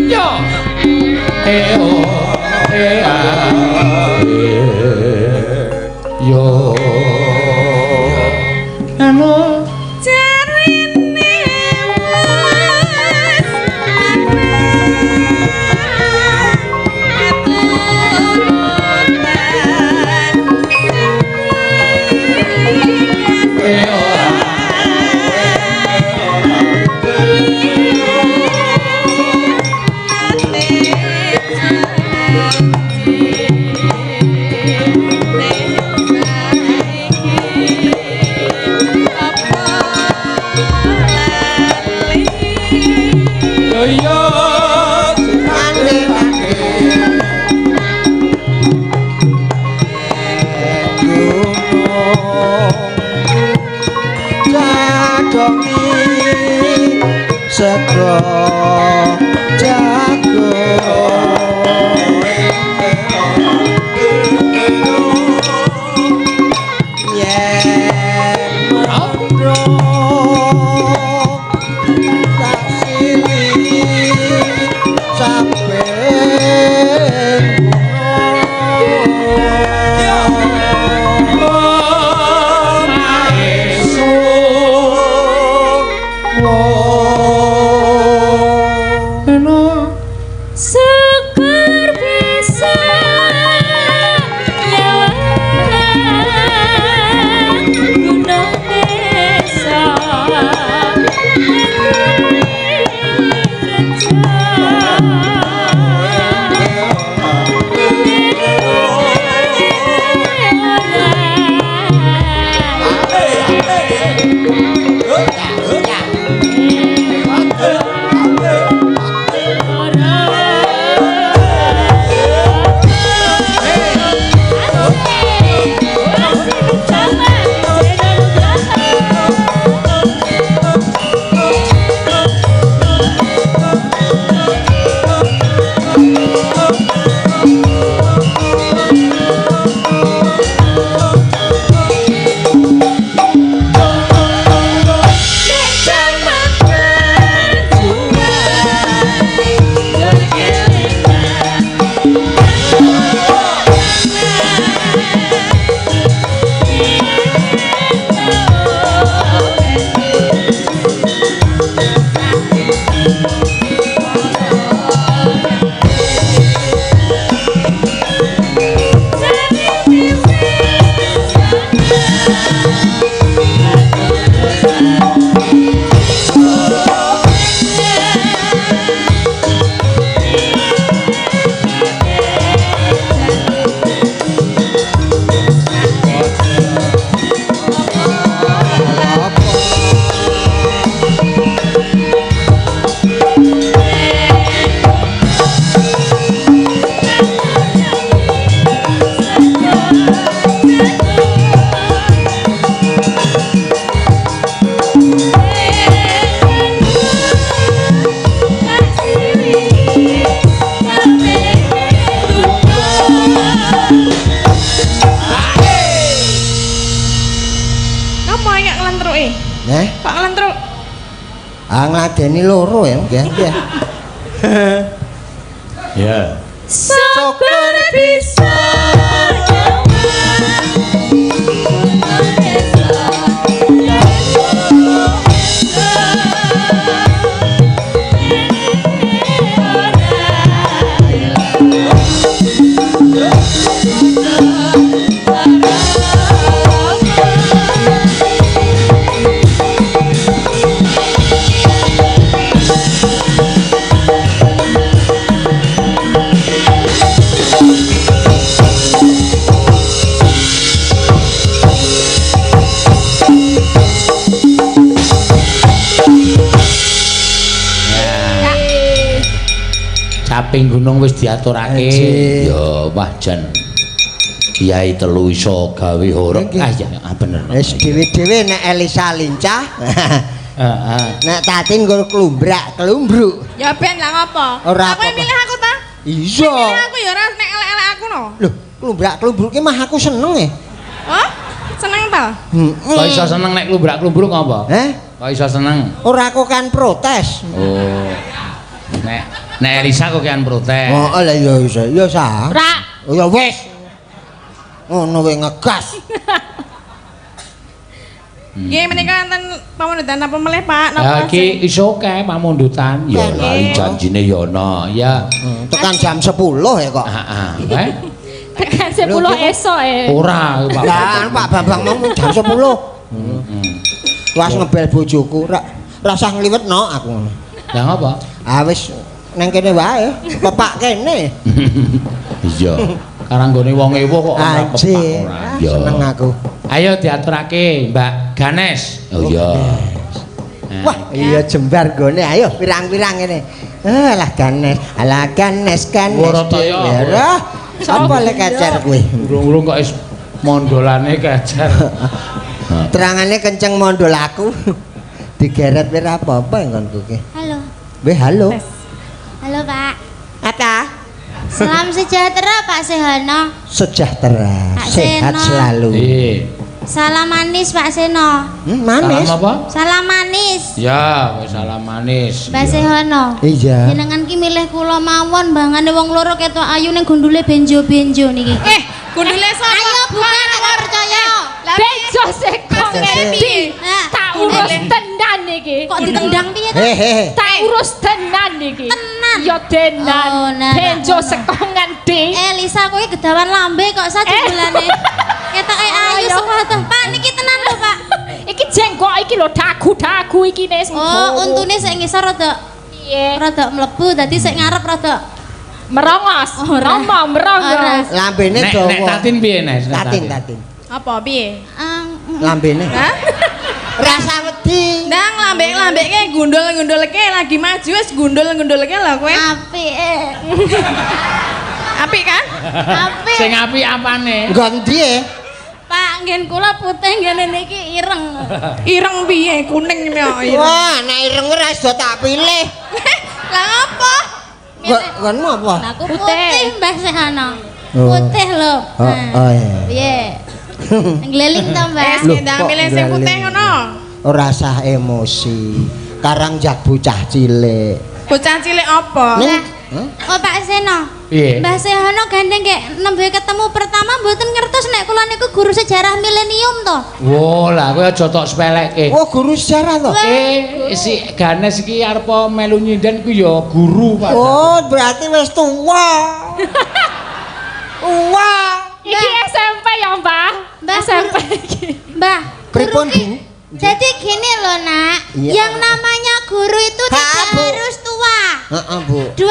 Speaker 4: Yo. E o e a e yo. Anu
Speaker 2: Jarine wis keturutan
Speaker 4: e o yo yo.
Speaker 1: Jadongi sego jago. Yen mandro tak sili saben
Speaker 3: Syukur bisa nyawang gunung desa
Speaker 2: Ngapa iki nglentruke?
Speaker 1: Neh,
Speaker 2: Kok nglentruk?
Speaker 1: ah ngladeni loro ya, nggih. Nggih.
Speaker 4: Ya.
Speaker 3: Syukur bisa nyawang gunung desa.
Speaker 4: Caping gunung wis diaturake.
Speaker 1: Anjir.
Speaker 4: Ya wah jan. Kiai telu iso gawe horeg.
Speaker 1: Nggih.
Speaker 4: Ah ya, ah, bener.
Speaker 1: Wis dhewe-dhewe nek Elisa lincah.
Speaker 4: Heeh.
Speaker 1: Nek Tatin nggo klumbrak, klumbruk.
Speaker 2: Ya ben lah ngopo?
Speaker 1: Ora
Speaker 2: Aku
Speaker 1: apa-apa.
Speaker 2: milih aku ta?
Speaker 1: Iya.
Speaker 2: Milih aku ya ora nek elek-elek aku no.
Speaker 1: Loh, klumbrak klumbruk ki mah aku seneng e.
Speaker 2: Oh, seneng ta?
Speaker 1: Heeh.
Speaker 4: Kok iso seneng nek klumbrak-klumbruk apa?
Speaker 1: Eh?
Speaker 4: Kok iso seneng?
Speaker 1: Ora aku kan protes.
Speaker 4: Oh. Nek nek Elisa kok kian protes.
Speaker 1: Oh, lah ya iso. Ya sah.
Speaker 3: Ora.
Speaker 1: Oh ya wis. Ngono wae ngegas.
Speaker 2: Nggih menika wonten pamundutan napa melih Pak?
Speaker 4: Ya
Speaker 2: Napa
Speaker 4: iki iso kae pamundutan. Ya
Speaker 1: Kan.
Speaker 4: lali janjine ya ana. Ya.
Speaker 1: Tekan jam 10 ya kok.
Speaker 4: Heeh. Eh?
Speaker 3: Tekan 10 esok e.
Speaker 4: Ora Pak.
Speaker 1: Lah Pak Bambang mau jam 10.
Speaker 4: Heeh.
Speaker 1: Was ngebel bojoku, ra rasah ngliwetno aku ngono.
Speaker 4: Lah ngapa?
Speaker 1: Ah wis nang kene wae, pepak kene.
Speaker 4: Iya. Karang nggone wong ewo kok ora pepak
Speaker 1: Anjir,
Speaker 4: ora.
Speaker 1: ah,
Speaker 4: Iya.
Speaker 1: seneng aku.
Speaker 4: Ayo diaturake Mbak Ganes. Oh iya.
Speaker 1: Wah, iya jembar gone. Ayo pirang-pirang ngene. Eh lah Ganes, alah Ganes Ganes.
Speaker 4: Ora ta ya.
Speaker 1: Ora. Apa lek kecer kuwi?
Speaker 4: Urung-urung kok wis mondolane kecer.
Speaker 1: Terangane kenceng mondol aku. Digeret wis ora apa-apa nggonku ki.
Speaker 6: Halo.
Speaker 1: Weh halo.
Speaker 6: Halo, Pak.
Speaker 1: Ata.
Speaker 6: Salam sejahtera, Pak Sehono.
Speaker 1: Sejahtera,
Speaker 6: Pak
Speaker 1: sehat
Speaker 6: Seno.
Speaker 1: selalu.
Speaker 4: Iya.
Speaker 6: Salam manis, Pak Seno.
Speaker 1: Manis.
Speaker 4: Salam apa?
Speaker 6: Salam manis.
Speaker 4: Ya, wis salam manis.
Speaker 6: Mbak Sehono.
Speaker 1: Iya.
Speaker 6: Jenengan ki milih kula mawon bangane wong loro ketok ayu ning gundule benjo-benjo niki.
Speaker 2: Eh, gundule sapa?
Speaker 6: Ayo buka nek ora percaya.
Speaker 2: Lah piye?
Speaker 3: Bejo seko ngendi?
Speaker 6: Nah,
Speaker 3: Tak urus tenan iki.
Speaker 6: Kok ditendang piye to?
Speaker 1: Hehehe.
Speaker 3: Tak urus tenan iki.
Speaker 6: Tenan.
Speaker 3: Ya tenan.
Speaker 6: Oh, nah,
Speaker 3: Benjo
Speaker 6: nah, nah.
Speaker 3: seko ngendi?
Speaker 6: Elisa kowe gedawan lambe kok sa jebulane. Ketoke ayu
Speaker 3: Ayo.
Speaker 6: semua to. Pak niki tenan lho, Pak.
Speaker 3: Iki jenggok iki lho dagu-dagu iki nek sing
Speaker 6: Oh, untune sik ngisor rada
Speaker 3: piye?
Speaker 6: rada mlebu dadi sik ngarep rada
Speaker 3: Merongos.
Speaker 6: Ora.
Speaker 3: Ngomong merongos.
Speaker 1: Lambene
Speaker 4: Nek
Speaker 1: dawa.
Speaker 4: nek Tatin piye, Nes? Nek
Speaker 1: Tatin, tatin.
Speaker 2: Apa piye?
Speaker 1: Lambene.
Speaker 2: Hah?
Speaker 1: Rasa wedi.
Speaker 2: Ndang lambek-lambeke gundul-gundulke lagi maju wis gundul-gundulke lho kowe.
Speaker 6: Apik.
Speaker 2: Apik kan?
Speaker 6: Apik.
Speaker 4: Sing apik apane?
Speaker 1: Nggon ndi e?
Speaker 6: Pak, nggen kula putih ngene niki ireng.
Speaker 2: Ireng piye? Kuning yo ireng.
Speaker 1: Wah, nek ireng ora iso tak pilih.
Speaker 2: Lah ngopo?
Speaker 1: Nggonmu apa?
Speaker 6: Lah aku
Speaker 3: Putih.
Speaker 6: putih Mbah Sehana.
Speaker 1: Oh.
Speaker 6: Putih lho.
Speaker 1: Oh, oh iya.
Speaker 6: Piye? Ngleling to, Mbah?
Speaker 2: Eh,
Speaker 1: Loh,
Speaker 2: ndang
Speaker 1: kok
Speaker 2: milih sing putih
Speaker 1: ngleling?
Speaker 2: ngono.
Speaker 1: Ora sah emosi. Karang jak bocah cilik.
Speaker 2: Bocah cilik apa?
Speaker 1: Ning
Speaker 6: Oh, Pak Seno.
Speaker 4: Piye?
Speaker 6: Mbah Sehono gandeng kek nembe ketemu pertama mboten ngertos nek kula niku guru sejarah milenium to.
Speaker 4: Wo, lah kowe aja tok sepelekke.
Speaker 1: Oh, guru sejarah to?
Speaker 4: Eh, si Ganes iki arep melu nyinden ku ya guru, Pak.
Speaker 1: Oh, berarti wis tuwa. Tuwa.
Speaker 3: Iki SMP ya, Mbah?
Speaker 6: Mbah,
Speaker 3: SMP iki.
Speaker 6: Mbah, guru
Speaker 1: Pripun,
Speaker 6: ki-
Speaker 1: Bu?
Speaker 6: Jadi gini loh nak,
Speaker 1: Iya.
Speaker 6: yang namanya guru itu
Speaker 1: Ha,
Speaker 6: tidak
Speaker 1: Bu.
Speaker 6: harus tua.
Speaker 1: Heeh, Bu.
Speaker 6: 20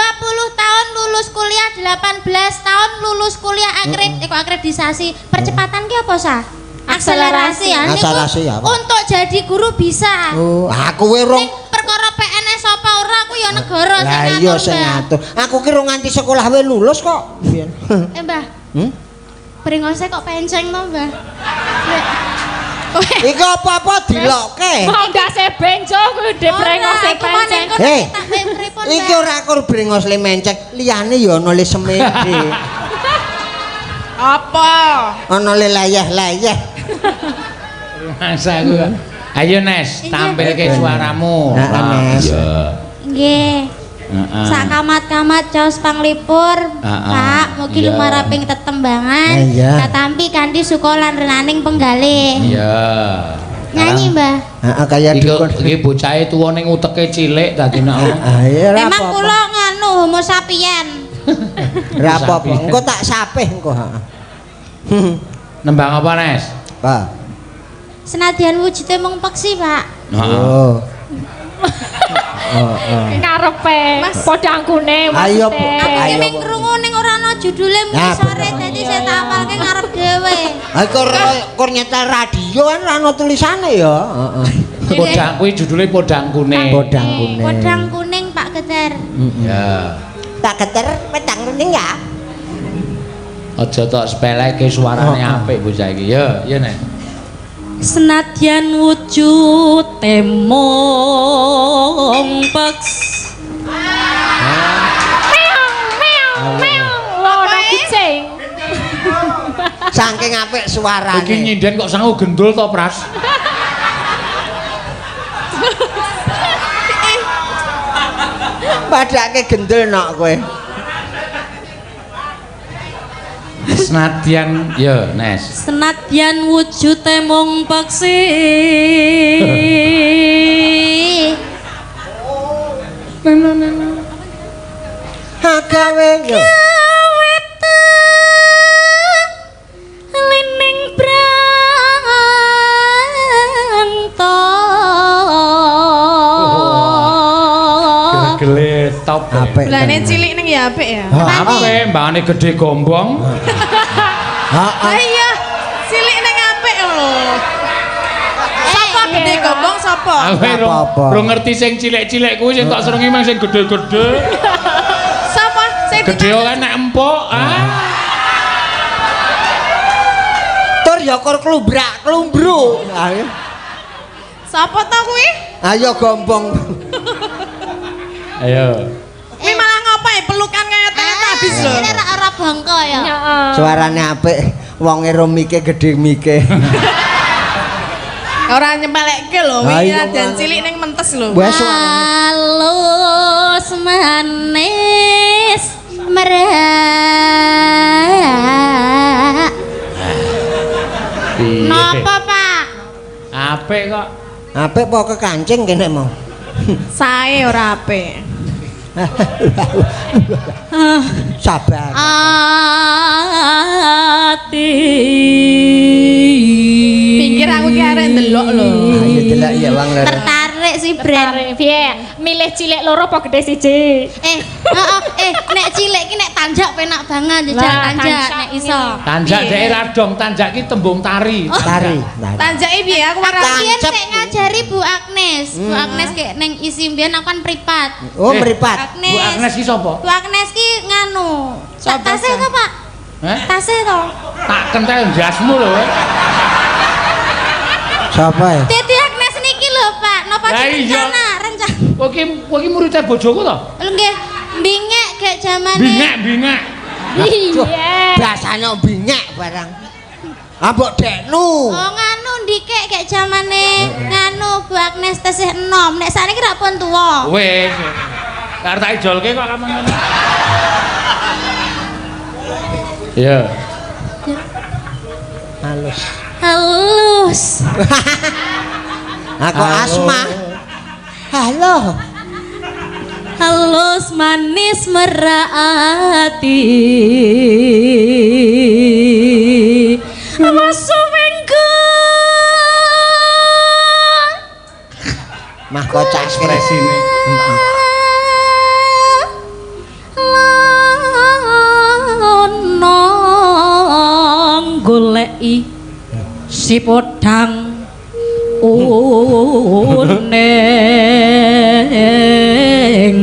Speaker 6: tahun lulus kuliah, 18 tahun lulus kuliah kok akreditasi. Percepatan ki apa sah? Akselerasi ya. Niku
Speaker 1: Akselerasi ya, apa?
Speaker 6: Untuk jadi guru bisa.
Speaker 1: Oh, aku we rong
Speaker 6: Ning perkara PNS apa ora aku ya negara sing
Speaker 1: Lah
Speaker 6: ngatur.
Speaker 1: iya sing
Speaker 6: Mbah.
Speaker 1: ngatur. Aku ki rong nganti sekolah we lulus kok. Biyen.
Speaker 6: Eh, Mbah,
Speaker 1: Hmm?
Speaker 6: brengose kok penceng to, Mbah?
Speaker 1: Iki apa-apa dilokke.
Speaker 3: Mau ndase benjo kuwi de brengose
Speaker 6: Ora, iku mau
Speaker 3: penceng.
Speaker 6: ning kono
Speaker 1: Hei.
Speaker 6: tak pripun,
Speaker 1: Iki
Speaker 6: Mbah?
Speaker 1: ora kur brengos le mencek, liyane ya ana le semende.
Speaker 2: Apa?
Speaker 1: Ana le layeh-layeh.
Speaker 4: Masa aku. Ayo Nes,
Speaker 6: Iya.
Speaker 4: tampilke suaramu.
Speaker 1: Heeh, Nes.
Speaker 4: Iya.
Speaker 6: Nggih.
Speaker 4: Heeh.
Speaker 6: Sak kamat-kamat caos panglipur,
Speaker 4: Heeh.
Speaker 6: Pak, mugi
Speaker 4: Iya.
Speaker 6: lumaraping tetembangan,
Speaker 1: Iya.
Speaker 6: katampi kanthi suka lan renaning penggalih.
Speaker 4: Iya.
Speaker 6: Nyanyi, Mbah.
Speaker 1: Heeh, kaya
Speaker 4: Iki
Speaker 1: dukun.
Speaker 4: iki bocahe tuwa ning uteke cilik dadi nek
Speaker 1: Ah, iya ora
Speaker 6: Memang
Speaker 1: apa-apa.
Speaker 6: kula nganu homo sapien.
Speaker 1: Ora apa-apa. Engko tak sapih engko, heeh.
Speaker 4: Nembang apa, Nes?
Speaker 1: Pak.
Speaker 6: Senadyan wujude mung peksi, Pak.
Speaker 4: Heeh.
Speaker 1: Oh. Oh, oh.
Speaker 3: Ngarepe
Speaker 2: Mas.
Speaker 3: podangkune
Speaker 1: Ayo,
Speaker 3: maksudnya.
Speaker 1: Bu.
Speaker 6: Aku ki
Speaker 1: Ayo,
Speaker 6: mung
Speaker 1: Bu.
Speaker 6: krungu ning ora ana judule mung
Speaker 1: Nah,
Speaker 6: sore
Speaker 1: bener.
Speaker 6: dadi saya tak apalke ngarep dhewe.
Speaker 1: Ah, kur nyetel radio kan ora ana tulisane ya. Heeh.
Speaker 4: Podang kuwi judule Podang Kuning.
Speaker 1: Podang kuning.
Speaker 6: Podang kuning Pak Geter.
Speaker 4: Ya.
Speaker 1: Pak Geter petang kuning ya.
Speaker 4: Aja tok sepeleke suarane apik bocah iki. Ya, ya nek.
Speaker 7: Senadyan wujud mung peks.
Speaker 3: Meong, meong, meong. Loro kucing.
Speaker 1: Saking apik suarane.
Speaker 4: Iki nyinden kok sangu gendul to, Pras?
Speaker 1: Padake gendul nok kowe.
Speaker 4: Senadyan ya, Nes.
Speaker 7: Senadyan wujud mung peksi.
Speaker 1: Gawe yo.
Speaker 7: Lining brangta.
Speaker 4: Gele top.
Speaker 1: Apik.
Speaker 2: Bulane cilik ning ya apik ya.
Speaker 4: Apik, mbangane gede gombong.
Speaker 1: Heeh.
Speaker 2: Lah iya, cilik ning apik lho. Sapa gede gombong sapa?
Speaker 4: Aku
Speaker 1: Apa-apa.
Speaker 4: rong ngerti sing cilik-cilik kuwi sing tak serengi mang sing gede-gede.
Speaker 2: Sapa sing
Speaker 4: Gede ora nek empuk, ah.
Speaker 1: Tur ya kor klubrak klumbru. Ayo.
Speaker 2: Sapa to kuwi?
Speaker 1: Ayo gombong.
Speaker 4: Ayo.
Speaker 2: Kuwi malah ngopo ya pelukan kaya Teletubbies lho.
Speaker 6: Ini ora ora bangka ya.
Speaker 3: Heeh.
Speaker 1: Suarane apik, wonge ro mike gedhe mike.
Speaker 2: Ora nyempelekke lho,
Speaker 1: Ah,
Speaker 2: wingi
Speaker 1: iya,
Speaker 2: dan
Speaker 1: malah.
Speaker 2: cilik ning mentes lho.
Speaker 1: Wes suarane.
Speaker 7: Halus manis
Speaker 6: Merak.
Speaker 4: Piye?
Speaker 6: Napa, Pak?
Speaker 4: Apik kok.
Speaker 1: Apik apa kekancing kene mau?
Speaker 2: Sae ora apik.
Speaker 1: Sabar.
Speaker 7: Ati.
Speaker 2: Pinggir aku ki arek ndelok lho.
Speaker 1: Ayo delok ya wong loro.
Speaker 6: Tertarik si brand.
Speaker 3: Tertarik piye? Milih cilik loro apa gede siji?
Speaker 6: Heeh, nek cilik ki nek tanjak penak banget jajal
Speaker 3: Lah,
Speaker 6: tanjak
Speaker 3: tanjak
Speaker 6: nek iso.
Speaker 4: Tanjak dhek ra dong, tanjak ki tembung tari.
Speaker 1: Tari. Tari.
Speaker 2: Tanjake piye aku ora
Speaker 6: Aku biyen
Speaker 1: Tancep.
Speaker 6: sik ngajari Bu Agnes. Bu Agnes kayak neng isi mbiyen aku kan pripat.
Speaker 1: Oh, meripat.
Speaker 6: Agnes.
Speaker 4: Bu Agnes ki sapa?
Speaker 6: Bu Agnes ki nganu.
Speaker 2: Sapa,
Speaker 6: Tase
Speaker 2: Sa?
Speaker 6: to, Pak?
Speaker 4: Heh?
Speaker 6: Tase to.
Speaker 4: Tak kentel ndasmu lho. kowe.
Speaker 1: Sapa ya?
Speaker 6: Dadi Agnes niki lho, Pak. Napa
Speaker 4: Lah iya.
Speaker 6: rencana? Rencana.
Speaker 4: Kowe ki muridé bojoku to?
Speaker 6: Lho nggih, bingek gek jamane.
Speaker 4: Bingek, bingek.
Speaker 3: Iya.
Speaker 1: Biasane bingek barang. Ah mbok deknu.
Speaker 6: Oh nganu ndikek gek jamane nganu Bu Agnes tesih enom. Nek sakniki rak pun tuwa.
Speaker 4: Wis. Arep tak ijolke kok kamu ngono. Iya.
Speaker 1: Halus.
Speaker 7: Halus.
Speaker 1: Aku asma. Halo.
Speaker 7: Halus manis merati. Masuwengku.
Speaker 1: Mah kocak
Speaker 4: Ekspresine.
Speaker 7: Lono goleki si podang uning.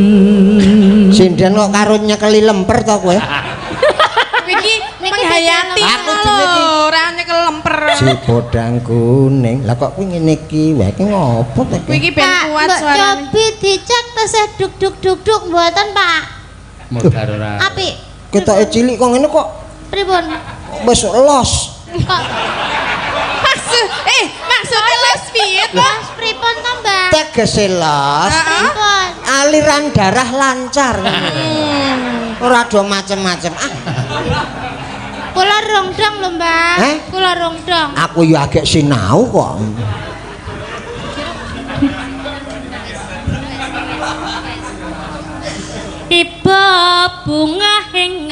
Speaker 1: Sinden kok karo nyekeli lemper to kowe?
Speaker 2: Iki menghayati
Speaker 1: Aku
Speaker 2: lho,
Speaker 1: jenenge iki.
Speaker 2: ora nyekel lemper.
Speaker 1: Si podang kuning. Lah kok kuwi ngene iki? Wah iki ngopo to
Speaker 2: Kuwi
Speaker 1: iki?
Speaker 2: iki ben
Speaker 6: Pak,
Speaker 2: kuat
Speaker 6: mbok
Speaker 2: suarane.
Speaker 6: cobi dicek tesih duk duk duk duk mboten, Pak.
Speaker 4: Modar ora.
Speaker 6: Apik.
Speaker 1: Ketoke cilik kok ngene kok
Speaker 6: Pripun?
Speaker 1: wis los.
Speaker 6: Kok
Speaker 2: Maksud maksudnya les piye to?
Speaker 6: los pripun to, Mbak?
Speaker 1: Tegese los.
Speaker 6: Pripun?
Speaker 1: Aliran darah lancar. Ora do macem-macem. Ah,
Speaker 6: Kula rongdong lho, Mbak.
Speaker 1: Eh?
Speaker 6: Kula rongdong.
Speaker 1: aku yo agek sinau kok.
Speaker 7: Iba bunga ing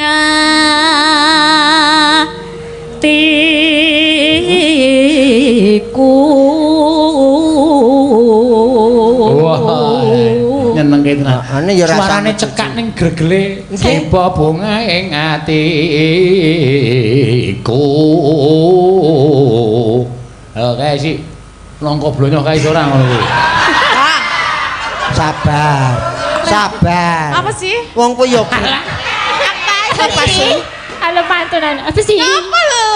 Speaker 7: atiku.
Speaker 4: Wah, nyenengke tenan.
Speaker 1: Ane ya rasane
Speaker 4: Suarane cekak ning gregele tiba bunga ing atiku. Oh, kae si nangka blonyo kae ora ngono kuwi.
Speaker 1: Sabar. Sabar.
Speaker 2: Apa sih?
Speaker 1: Wong kuwi yo
Speaker 6: Apa sih?
Speaker 3: Halo pantunan. Apa sih?
Speaker 2: Apa lho?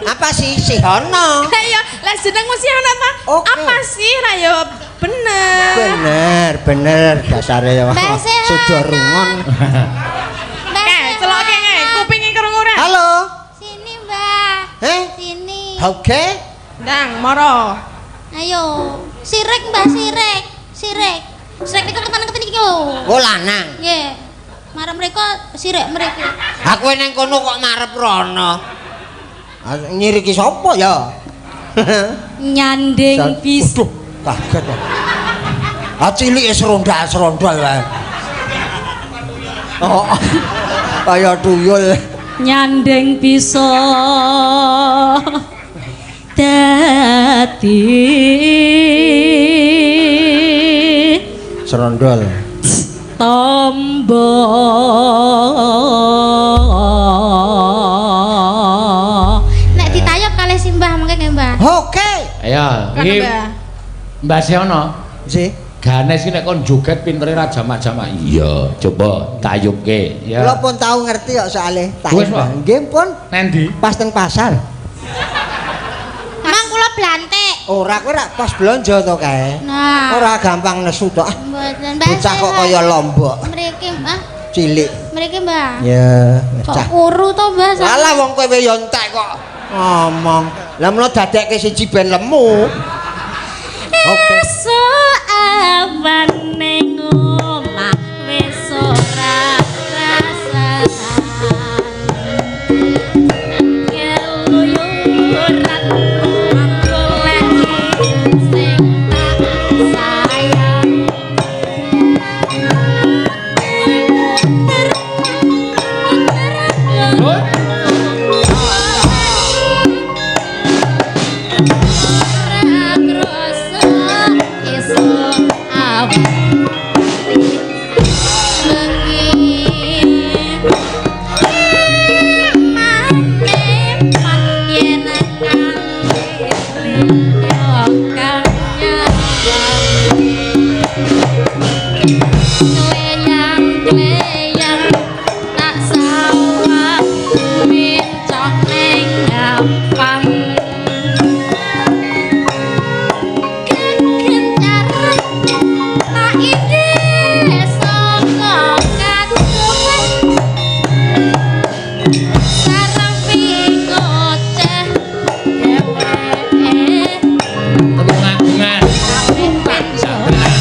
Speaker 1: apa sih Sihono?
Speaker 2: Ayo, lah jenengmu sih ana ta?
Speaker 1: Oke.
Speaker 2: Apa sih ra yo bener.
Speaker 1: Bener, bener dasare ya.
Speaker 6: Mbak Sehono.
Speaker 1: Sudah rungon.
Speaker 6: Mbak
Speaker 2: Kae, celoke kae, kupinge krungu ora?
Speaker 1: Halo.
Speaker 6: Sini, Mbak.
Speaker 1: Eh?
Speaker 6: Sini.
Speaker 1: Oke.
Speaker 2: Ndang, moro.
Speaker 6: Ayo. Sirik, Mbak, sirik. Sirik. Sirik niku ketan-ketan iki lho.
Speaker 1: Oh lanang.
Speaker 6: Nggih. Marang mereka sirik mereka.
Speaker 1: Aku nang kono kok marep rono. Ah, nyiriki sapa ya?
Speaker 7: Nyanding bis.
Speaker 1: Waduh, kaget. Ah cilike serondal-serondol wae. Oh. Kaya tuyul.
Speaker 7: Nyanding bisa dadi
Speaker 1: Serondol.
Speaker 7: tombo.
Speaker 6: Nek ditayop kalih simbah mangke nggih, Mbah.
Speaker 1: Oke.
Speaker 4: Ayo,
Speaker 2: Kan
Speaker 4: iki
Speaker 2: Mbah.
Speaker 4: Mbah Sehono.
Speaker 1: Nggih.
Speaker 4: Ganes iki nek kon joget pintere ra jamak-jamak. Iya, coba tayubke ya.
Speaker 1: Kula pun tau ngerti kok soalé. Tak
Speaker 4: Wis, Pak.
Speaker 1: Nggih pun
Speaker 4: Nendi?
Speaker 1: pas teng pasar.
Speaker 6: Mang kula blantik.
Speaker 1: Ora kowe ora pas blonjo to kae.
Speaker 6: Nah.
Speaker 1: Ora gampang nesu to. Ah,
Speaker 6: Mboten, Mbak.
Speaker 1: Bocah kok
Speaker 6: Sehono.
Speaker 1: kaya lombok
Speaker 6: Mriki, Mbah.
Speaker 1: cilik.
Speaker 6: Mriki, Mbah.
Speaker 1: Ya,
Speaker 6: Kok
Speaker 1: cah.
Speaker 6: kuru to, Mbah?
Speaker 1: Walah wong kowe yo entek kok ngomong. Lah mula dadekke siji ben lemu. Oke.
Speaker 7: Esuk awan ning omah wis ora rasan. Keluyuran goleki sing tak sayang. Ora krasa iso awan bengi. Eman-eman yen nang liya kang nyawang. Kleyang-kleyang tak sawang mencok ning gampang. Kekencar tak ide saka kaduwen. Sarampi ngoceh dheweke.
Speaker 4: Tulungagungan.
Speaker 7: Tapi
Speaker 4: Sak tenan.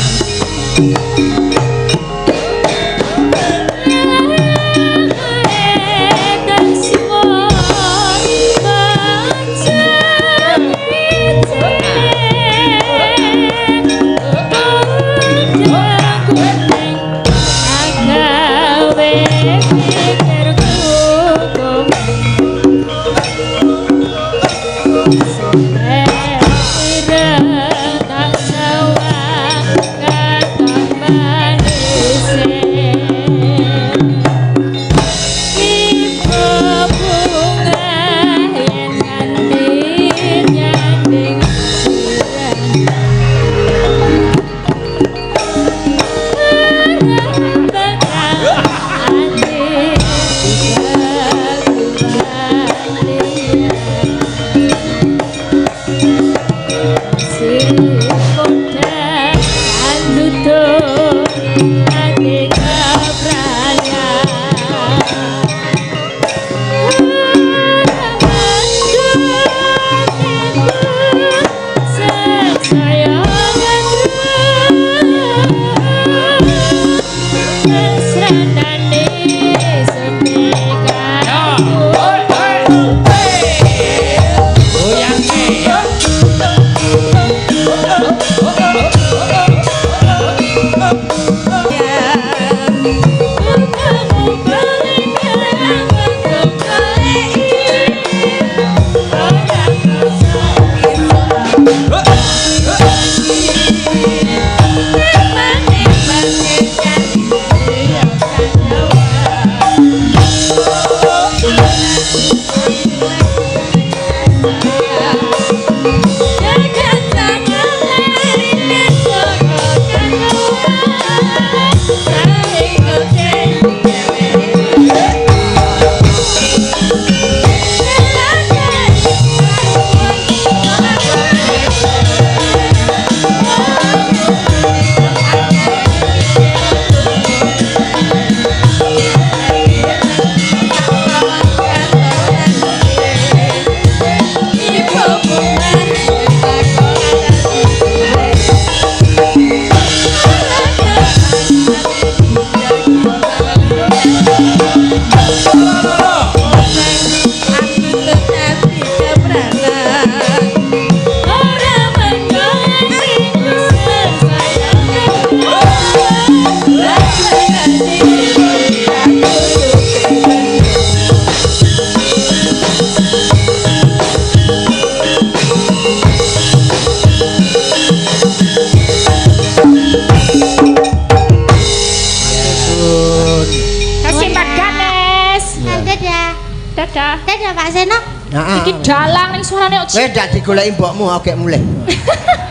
Speaker 3: Dadah.
Speaker 6: Dadah Pak Seno.
Speaker 1: Heeh.
Speaker 3: Iki dalang ning suarane kok.
Speaker 1: Kowe ndak digoleki mbokmu oke mulih.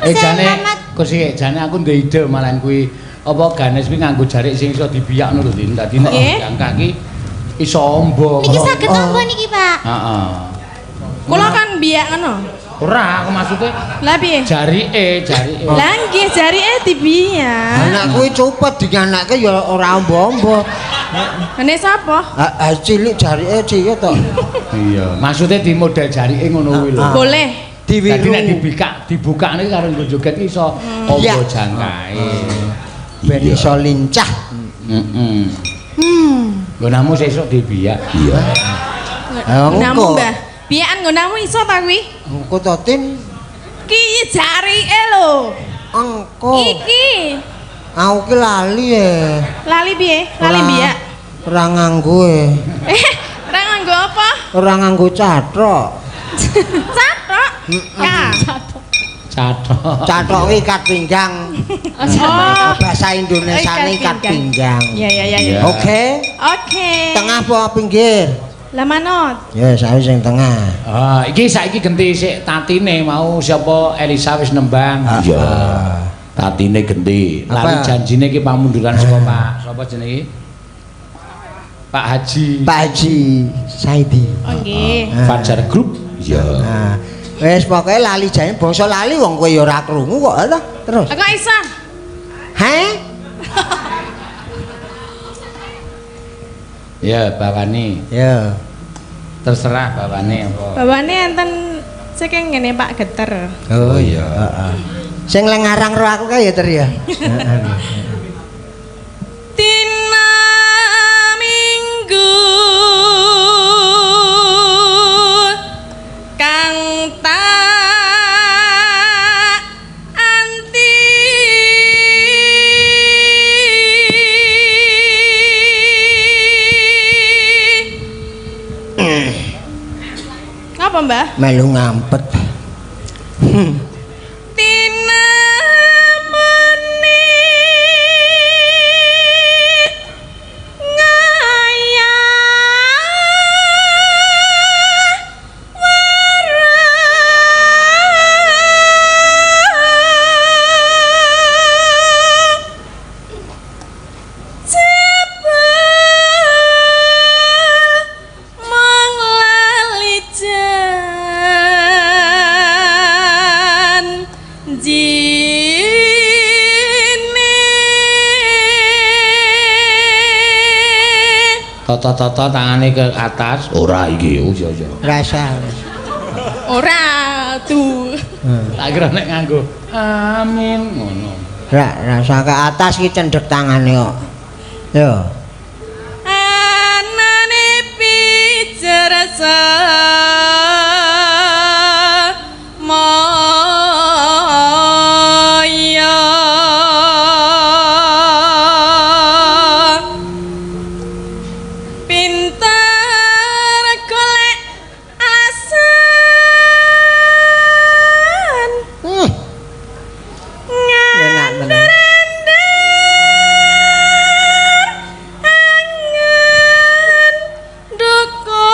Speaker 4: Jane
Speaker 6: Selamat.
Speaker 4: kok sih jane aku ndek ide malahan kuwi apa Ganes kuwi nganggo jarik sing iso dibiyakno lho Din. Dadi nek
Speaker 2: Nggih.
Speaker 4: jangkah ki iso ombo.
Speaker 6: Niki saged ombo niki, Pak.
Speaker 4: Heeh.
Speaker 2: Kula kan biyak ngono.
Speaker 4: Ora, aku maksudnya
Speaker 2: Lah piye?
Speaker 4: jarike, jarike.
Speaker 2: Lah nggih jarike dibiyak.
Speaker 1: Anak kuwi cupet dinganake ya ora ombo-ombo.
Speaker 2: Ngene sapa?
Speaker 1: Ah cilik jarike ciye to.
Speaker 4: Iya, maksudnya di model jarike ngono kuwi lho.
Speaker 1: Ah.
Speaker 2: Boleh.
Speaker 1: Diwiru.
Speaker 4: Dadi nek dibikak, dibukakne karo nggo joget ki iso ombo
Speaker 1: Iya.
Speaker 4: jangkae.
Speaker 1: Ben iso lincah.
Speaker 4: Heeh. Nggonamu sesuk dibiyak.
Speaker 5: Iya.
Speaker 1: Ah,
Speaker 2: Nggonamu,
Speaker 1: engko.
Speaker 2: Mbah. Biyakan nggonamu iso ta kuwi?
Speaker 1: Engko to Tin.
Speaker 2: Ki jarike lho.
Speaker 1: Engko.
Speaker 2: Iki.
Speaker 1: Aku ki lali e.
Speaker 2: Lali piye? Lali biyak.
Speaker 1: Ora nganggo e.
Speaker 2: Eh, ora nganggo apa?
Speaker 1: Ora nganggo cathok.
Speaker 2: Cathok. Ka.
Speaker 4: Cathok.
Speaker 1: Cathok ki ikat pinggang.
Speaker 2: Oh.
Speaker 1: Bahasa Indonesiane ikat pinggang.
Speaker 2: Iya iya iya.
Speaker 4: Iya.
Speaker 1: Oke.
Speaker 2: Oke.
Speaker 1: Tengah apa pinggir?
Speaker 2: Lah manut.
Speaker 1: Ya, saya sing tengah.
Speaker 4: Ah, iki saiki genti sik tatine mau siapa Elisa wis nembang.
Speaker 5: Iya. Tatine genti.
Speaker 4: Lali
Speaker 1: Apa?
Speaker 4: janjine iki pamunduran saka Pak sapa jenenge? Pak Haji.
Speaker 1: Pak Haji Saidi.
Speaker 2: Oh nggih.
Speaker 4: Fajar Group.
Speaker 5: Iya.
Speaker 1: Nah, wis pokoke lali jane basa lali wong kowe ya ora krungu kok ta. Terus.
Speaker 2: Kok iso?
Speaker 1: Heh?
Speaker 4: Ya, bawane.
Speaker 1: Ya.
Speaker 4: Terserah bawane apa.
Speaker 2: Bawane enten saking ngene Pak Geter.
Speaker 1: Oh iya. Heeh. Sing leng ngarang ro aku kae ya Ter ya. Heeh.
Speaker 2: Dina Minggu kang tak anti Ngapa Mbah?
Speaker 1: Melu ngampet.
Speaker 2: Tina meni ngaya wara jebul mung lali janjine.
Speaker 4: Toto-toto tangane ke atas.
Speaker 5: Ora iki. Oh iya iya.
Speaker 1: Rasa.
Speaker 2: Ora tuh.
Speaker 4: Tak kira nek nganggo amin ngono.
Speaker 1: Ra rasa ke atas ki cendhek tangane kok. Yo.
Speaker 2: Anane pijer moyo pinter golek alasan
Speaker 1: Enak tenan.
Speaker 2: Nganter angen dukun.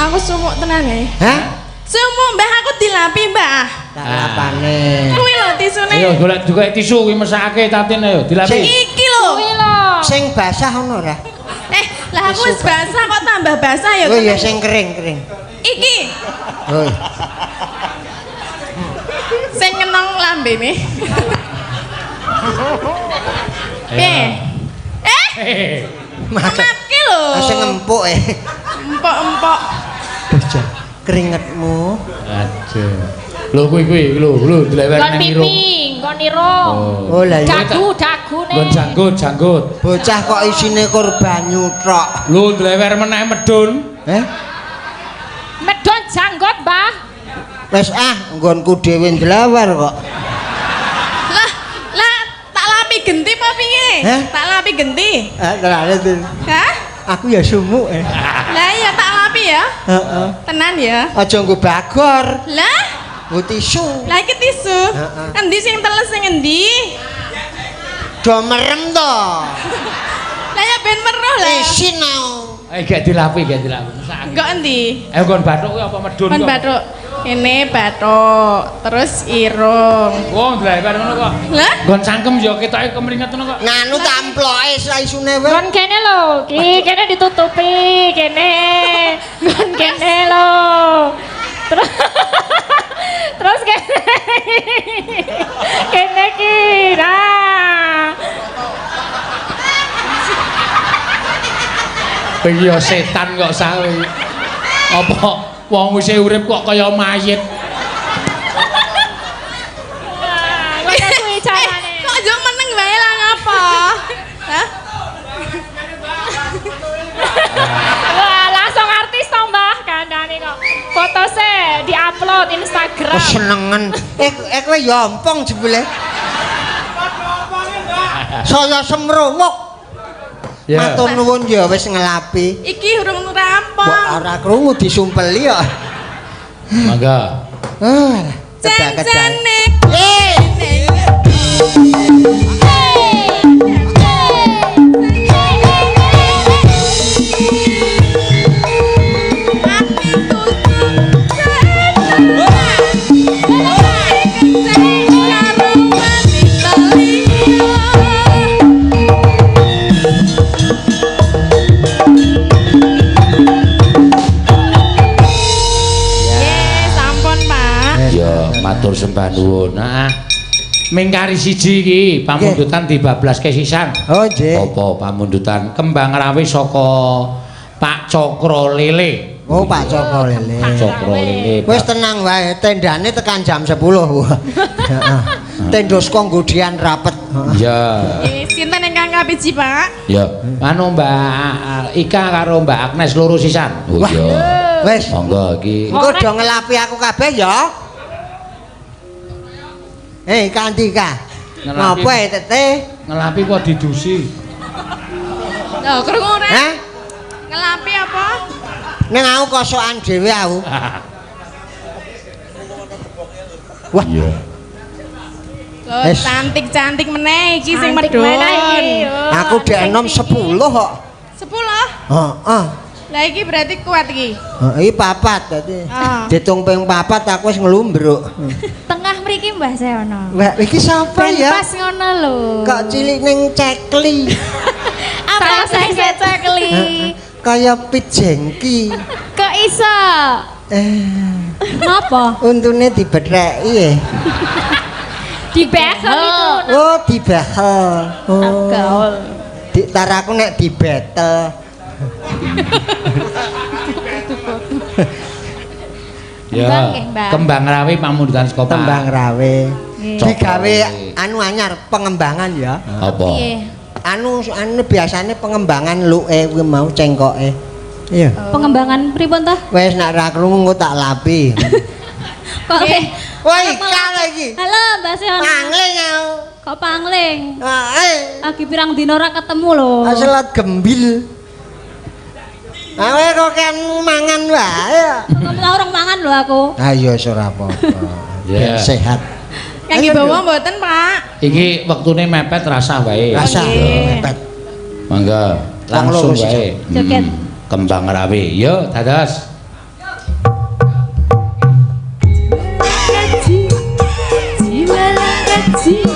Speaker 2: Aku sumuk tenan e.
Speaker 1: Hah?
Speaker 2: Sumuk Mbah aku dilapi, Mbah.
Speaker 1: Tak lapane.
Speaker 2: Kuwi lho tisune.
Speaker 4: Ayo golek juga tisu kuwi mesake Tatin ayo dilapi.
Speaker 2: Iki lho.
Speaker 3: Kuwi lho.
Speaker 1: Sing basah ono ora?
Speaker 2: Eh, lah aku wis basah kok tambah basah ya.
Speaker 1: Oh iya
Speaker 2: tenan.
Speaker 1: sing kering-kering.
Speaker 2: Iki
Speaker 1: Oh. iya.
Speaker 2: sing ngenong lambene. Piye? Eh,
Speaker 1: Masa
Speaker 2: kenapke lho.
Speaker 1: sing empuk e.
Speaker 2: Empok-empok.
Speaker 1: Bocah keringetmu.
Speaker 4: Aduh. Lho kuwi kuwi lho lho dilewer
Speaker 3: Nggon
Speaker 4: nang irung.
Speaker 3: pipi, nggon irung.
Speaker 1: Oh lah iya.
Speaker 3: Dagu, dagune.
Speaker 4: Nggon janggut, janggut.
Speaker 1: Bocah kok isine kur banyu tok.
Speaker 4: Lho dilewer meneh medun.
Speaker 1: Eh?
Speaker 3: Medhon janggot, Mbah.
Speaker 1: Wis ah, nggonku dhewe ndlewer kok.
Speaker 2: Lah, lah tak lapi genti apa piye?
Speaker 1: Hah?
Speaker 2: Tak lapi genti.
Speaker 1: Eh, terlalu tuh.
Speaker 2: Hah?
Speaker 1: Aku ya sumuk eh.
Speaker 2: Lah iya tak lapi ya.
Speaker 1: Heeh.
Speaker 2: Tenan ya.
Speaker 1: Aja nggo bagor,
Speaker 2: Lah,
Speaker 1: nggo tisu.
Speaker 2: lah iki tisu.
Speaker 1: Heeh.
Speaker 2: Endi sing teles sing endi?
Speaker 1: Do merem to.
Speaker 2: Lah ya ben meruh lah.
Speaker 1: Isin aku.
Speaker 4: Eh gak dilapi, gak dilapi. Mesake.
Speaker 2: Engko endi?
Speaker 4: Eh nggon bathuk kuwi apa medun?
Speaker 2: Kon
Speaker 4: kok?
Speaker 2: bathuk. Ini bathuk, terus irung.
Speaker 4: Wong dilewer ngono kok.
Speaker 2: Lah,
Speaker 4: Nggon cangkem ya ketoke kemringet ngono kok.
Speaker 1: Nganu tamploke saisune wae.
Speaker 3: Nggon kene lho, ki kene ditutupi kene. Nggon kene lho. Terus terus kene. Kene ki. Nah.
Speaker 4: Iki ya setan kok sawe. Apa wong wis urip kok kaya mayit.
Speaker 3: Wah, ngono kuwi carane.
Speaker 2: Eh, kok yo meneng wae lah ngapa? Hah?
Speaker 3: Wah, langsung artis to, Mbah, kandhane kok. Foto se di-upload Instagram.
Speaker 1: Kesenengen. Eh, eh kowe ya ompong jebule. Saya semrumuk.
Speaker 4: Ya.
Speaker 1: Matur nuwun ya wis ngelapi.
Speaker 2: Iki urung
Speaker 1: Mbok
Speaker 2: rampung.
Speaker 1: ora krungu disumpeli kok.
Speaker 4: Mangga.
Speaker 1: Ah, kedak-kedak.
Speaker 2: Janjane
Speaker 1: Eh,
Speaker 2: Sampun, Pak.
Speaker 4: Ya, matur sembah nuwun. Nah, mingkari siji iki pamundutan dibablaske sisan.
Speaker 1: Oh, nggih.
Speaker 4: Apa pamundutan kembang rawe saka Pak Cokro Lele.
Speaker 1: Oh, Pak Cokro Lele.
Speaker 4: Cokro Lele.
Speaker 1: Wis tenang wae, tendane tekan jam 10. Heeh. Tendo saka nggudian rapet. Heeh.
Speaker 4: Ya.
Speaker 2: Nggih, sinten ingkang kapiji, Pak?
Speaker 4: Ya, anu Mbak Ika karo Mbak Agnes loro sisan. Oh
Speaker 1: Wah.
Speaker 4: iya.
Speaker 1: Wis.
Speaker 4: Monggo iki.
Speaker 1: Engko do ngelapi aku kabeh ya. Eh, Kanti Ka.
Speaker 4: Ngelapi.
Speaker 1: Ngopo e tete?
Speaker 4: Ngelapi kok didusi.
Speaker 2: Lho, krungu ora?
Speaker 1: Hah?
Speaker 2: Ngelapi apa?
Speaker 1: Ning aku kosokan dhewe aku. Wah,
Speaker 4: Iya.
Speaker 2: Lho,
Speaker 1: Wis.
Speaker 2: cantik-cantik meneh iki sing
Speaker 3: Cantik
Speaker 2: medhun.
Speaker 3: meneh iki, oh.
Speaker 1: aku dek enom 10 kok.
Speaker 2: 10.
Speaker 1: Heeh.
Speaker 2: Lah iki berarti kuat iki.
Speaker 1: Heeh, iki papat dadi.
Speaker 2: Ah.
Speaker 1: Ditung ping papat aku wis nglumbruk.
Speaker 6: Tengah mriki Mbah Sewono.
Speaker 1: Wah, iki sapa
Speaker 6: Ben
Speaker 1: ya?
Speaker 6: pas ngono lho.
Speaker 1: Kok cilik ning cekli.
Speaker 6: Apa sing cekli?
Speaker 1: Kaya pit jengki.
Speaker 6: Kok iso?
Speaker 1: Eh,
Speaker 6: Napa?
Speaker 1: untune dibetheki e.
Speaker 3: Dibehel itu.
Speaker 1: Oh, dibehel. Oh.
Speaker 3: Gaul.
Speaker 1: Di taraku nek dibetel.
Speaker 4: Ya.
Speaker 6: Kembang nggih, Mbak.
Speaker 4: Kembang rawe pamundutan saka Pak.
Speaker 1: Tembang rawe.
Speaker 6: Nggih.
Speaker 1: Digawe anu anyar pengembangan ya.
Speaker 4: Apa?
Speaker 6: Piye?
Speaker 1: Anu anu biasane pengembangan luke kuwi mau cengkoke. Iya.
Speaker 6: Pengembangan pripun ta?
Speaker 1: Wes nek ra krungu engko tak lapi.
Speaker 6: Kok
Speaker 1: Wah, ika lagi.
Speaker 6: Halo Mbak Sewono.
Speaker 1: Pangling aku.
Speaker 6: Kok pangling?
Speaker 1: Ah, eh.
Speaker 6: Lagi pirang dina ora ketemu lho.
Speaker 1: Aselat gembil. Awe kok kan mangan wae.
Speaker 6: Kamu tau orang mangan lho aku.
Speaker 1: Ayo wis ora apa-apa.
Speaker 4: Ya.
Speaker 1: Ben sehat.
Speaker 2: Kangge bawa mboten, Pak?
Speaker 4: Iki wektune mepet rasah wae.
Speaker 1: Rasa
Speaker 2: Nggih.
Speaker 1: mepet.
Speaker 4: Mangga
Speaker 1: Wong
Speaker 4: langsung
Speaker 1: loro
Speaker 4: wae.
Speaker 6: Joget.
Speaker 4: Kembang rawe. Yo, dados.
Speaker 7: Kaji,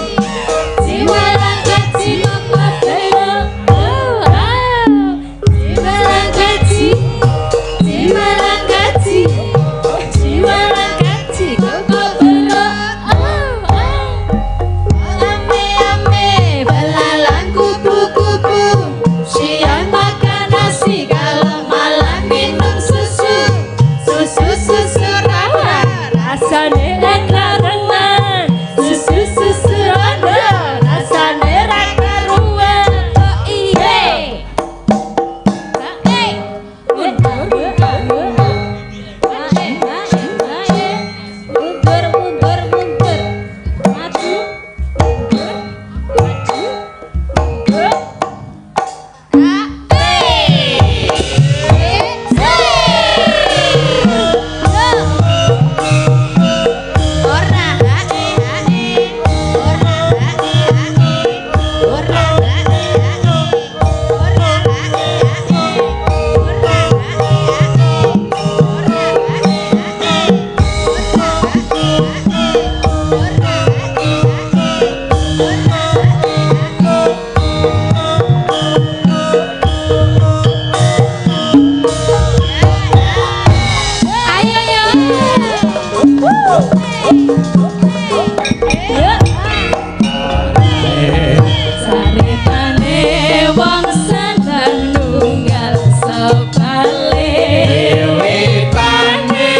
Speaker 7: jiwa lan kaji koko belo. Oh, ah. Jiwa lan kaji, jiwa lan kaji, jiwa lan kaji koko belo. Oh, ah. Ame ame belalang kupu-kupu, siang makan nasi kalau malam minum susu, susu susu rawa rasane ra karuan, susu susu rondo rasane ra karuan. Oh iya. Eh, mundur mundur, eh, eh, mundur mundur mundur, maju mundur maju mundur. A B C. Ora ha e ha e, ora ha e ha e, ora ha e ha e, ora ha e ha e, ora ha e ha e, ora ha e ha e, ora ha e ha e, ora ha e ha e, ora ha e ha e. Ayo yo. Saritane wong seneng nunggal sebale. Wiwitane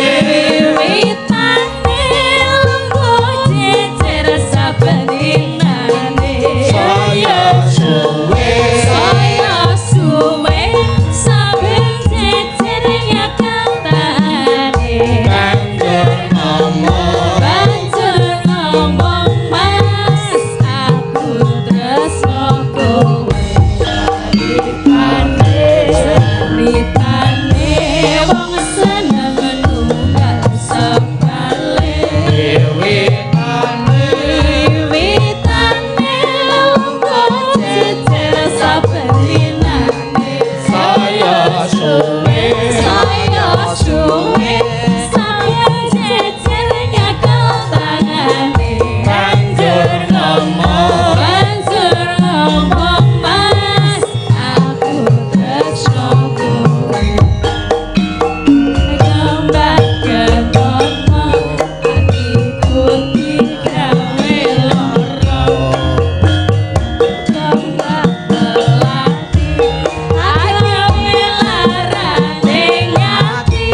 Speaker 7: wiwitane lungguh jejer saben dinane. Saya suwe, saya suwe saben jejer nyakel tangane. Banjur ngomong, banjur ngomong, Mas, aku tresno kowe. Saritane, saritane wong seneng nunggal sebale. Wiwitane, wiwitane lungguh jejer saben dinane. Saya suwe, saya suwe saben jejer nyakel tangane. Banjur ngomong, banjur ngomong, Mas, aku tresno kowe. Kembang ketono atiku digawe lara. Kembang melati agawe larane ati.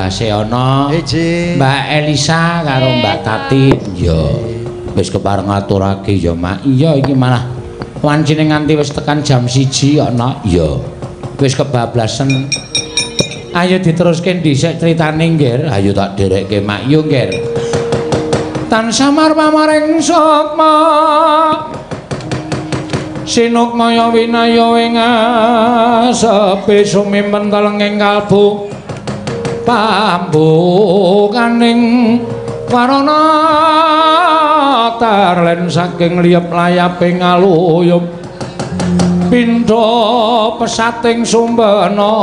Speaker 4: Mbah Seono, Mbak Elisa karo Mbak Tati. Iya. Wis kepareng ngaturake ya, Mak. Iya iki malah wancine nganti wis tekan jam 1 kok, Nok. Iya. Wis kebablasen. Ayo diteruske dhisik critane, Ngger. Ayo tak dherekke Mak. Yo, Ngger. Tan samar pamaring sukma. Sinukmaya winaya ing asepe sumimpen telenging kalbu pambukaning warana tarlen saking liyep layaping aluyup pindha pesating sumbena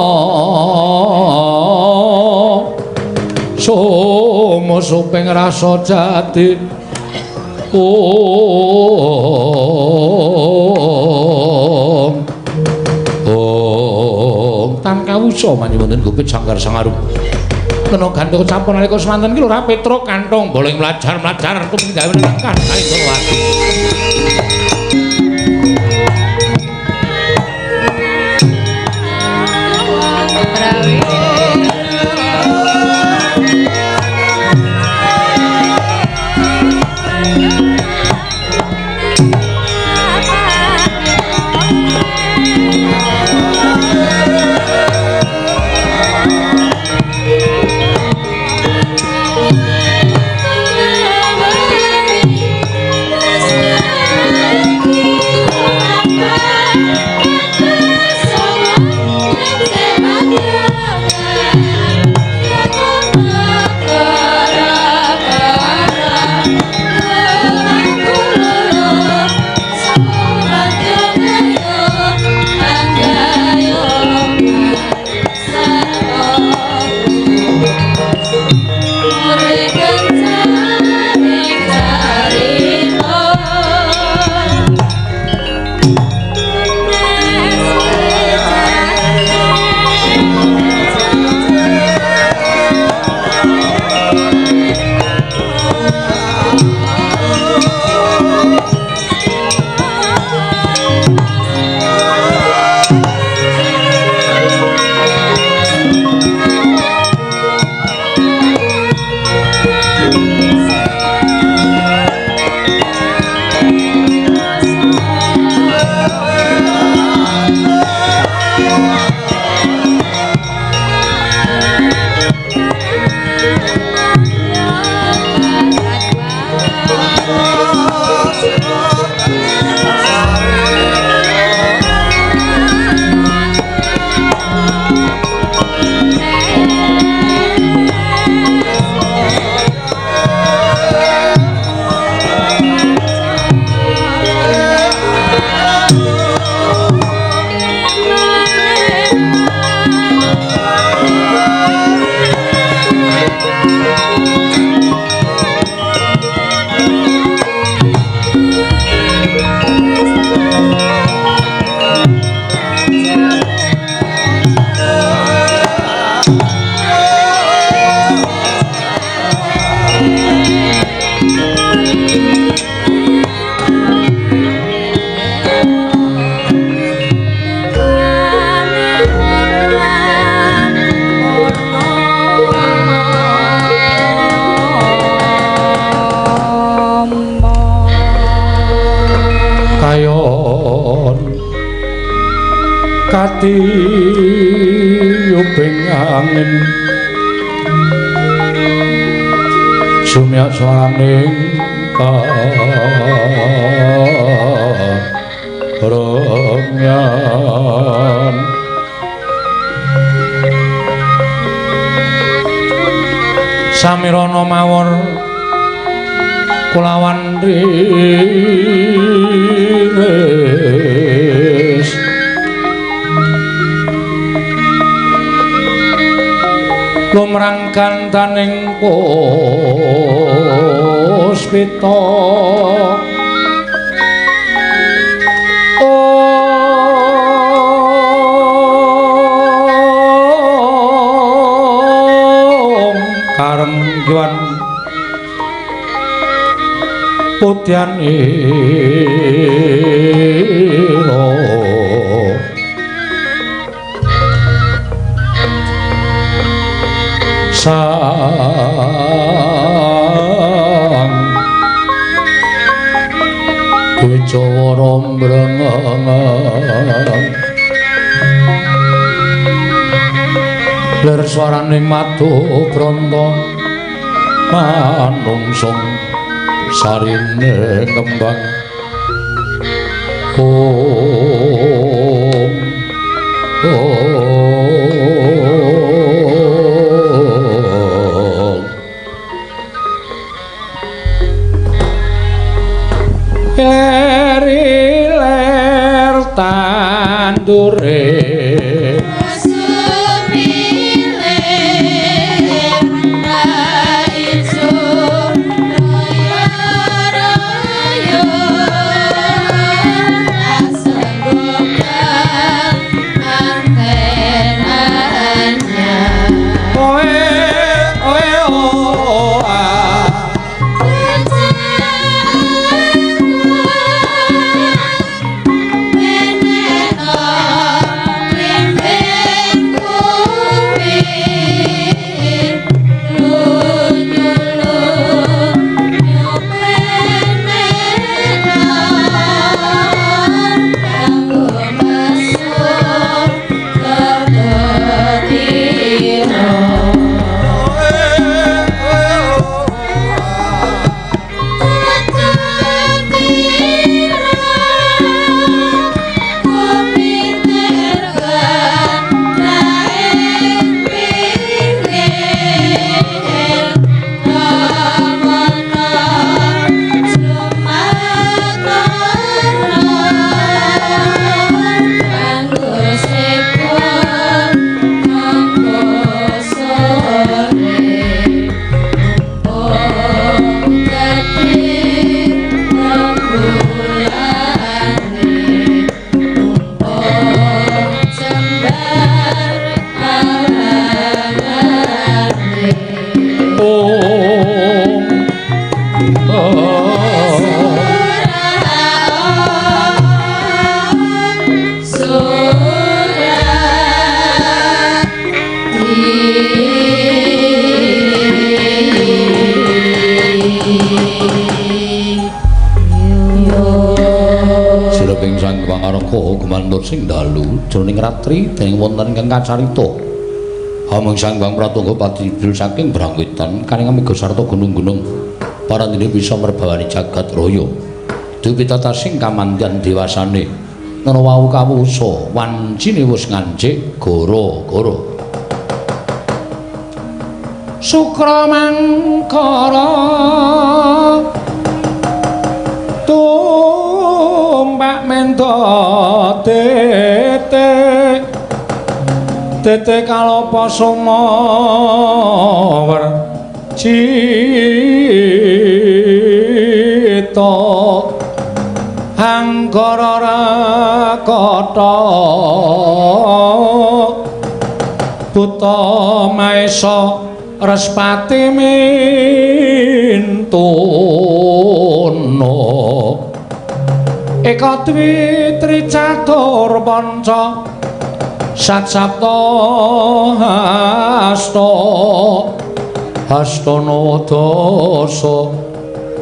Speaker 4: sumusuping rasa jati. Om Om tan kawusa manjing gupit sanggar sangarup kena gantung sampun nalika semanten ki Lurah Petruk kanthong boleh mlajar-mlajar tumindake nangkan Kalimantan. Katiyuping angin sumyak swaraning karengyan samirana mawar kulawan riris lumrang kantaning puspita. Om karengguan putyan ira Sang Dwijawara mbrengeng lir swaraning madu branta manungsung sarine kembang. Om Om ler tandure sing dalu jroning ratri dening wonten ingkang kacarita Hameng Sang Hyang Pratangga patidul saking Brangwetan kaning amiga sarta gunung-gunung parandene bisa merbawani jagat raya dupitatasing kamandyan dewasane nana wau kawusa wancine wis ngancik gara-gara Sukra mangkara tumpak mendo tete tete kalopo sumawer cita anggara rakata buta maesa respati mintono eka dwi tri catur panca sat sapta hasta hasta dasa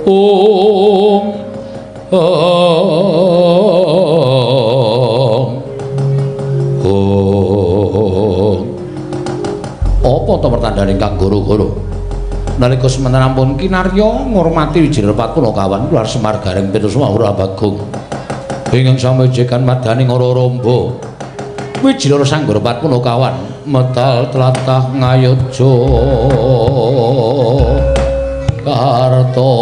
Speaker 4: om om. Apa to pertandane kang goro-goro nalika semanten ampun kinarya ngurmati Wijayapati kawan keluar Semar Gareng Pitusma Ora Bagong ingkang samejekan madani ngara ramba Wijayara Sanggara Patpunakawan medal tlatah Ngayogya Karta.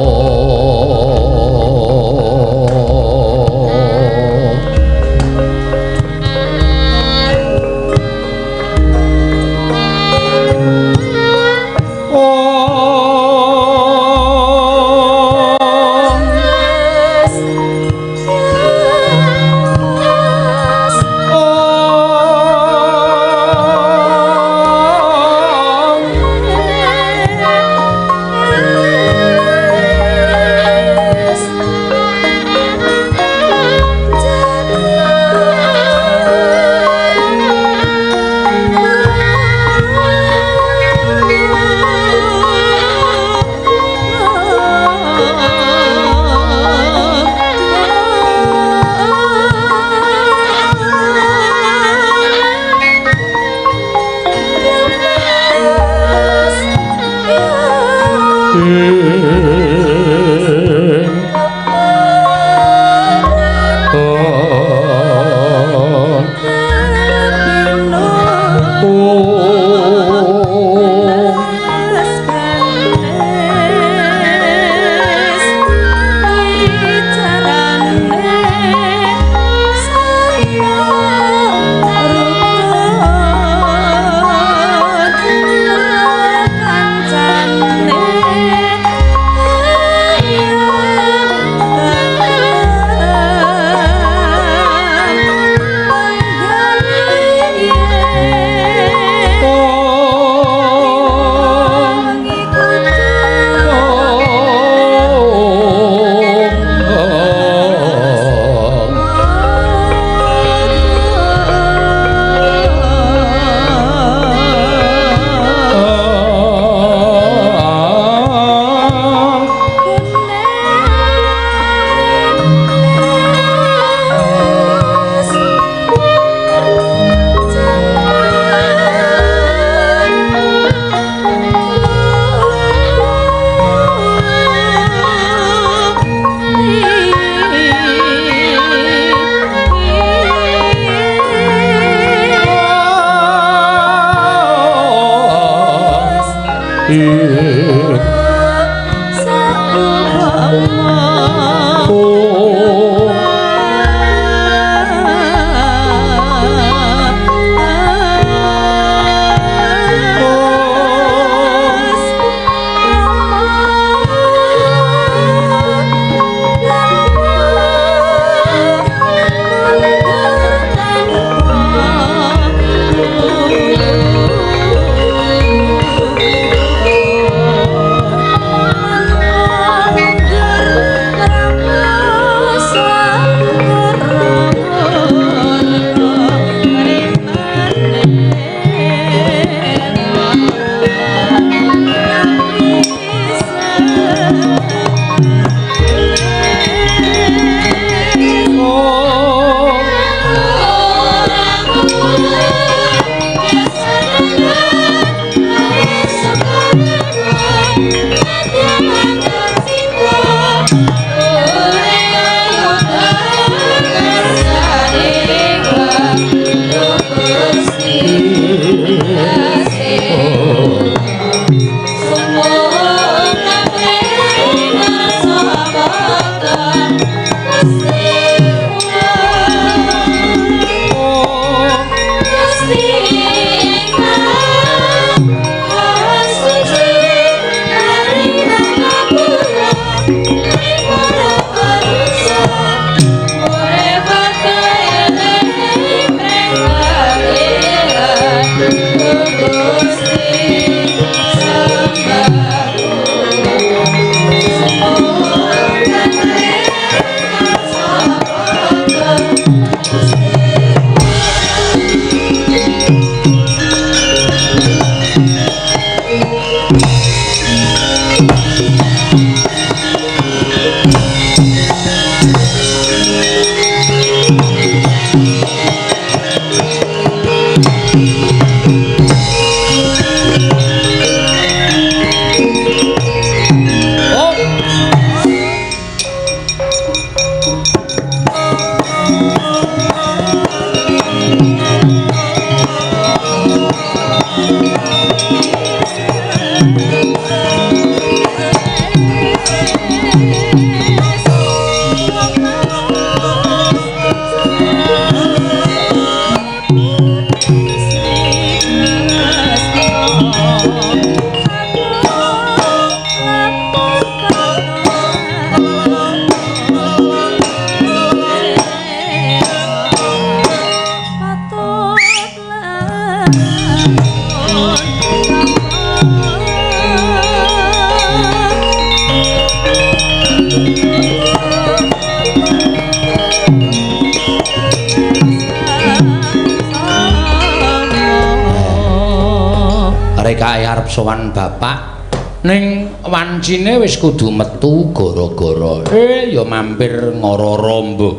Speaker 4: Rekae arep sowan bapak ning wancine wis kudu metu gara-gara ya mampir ngororo mbuh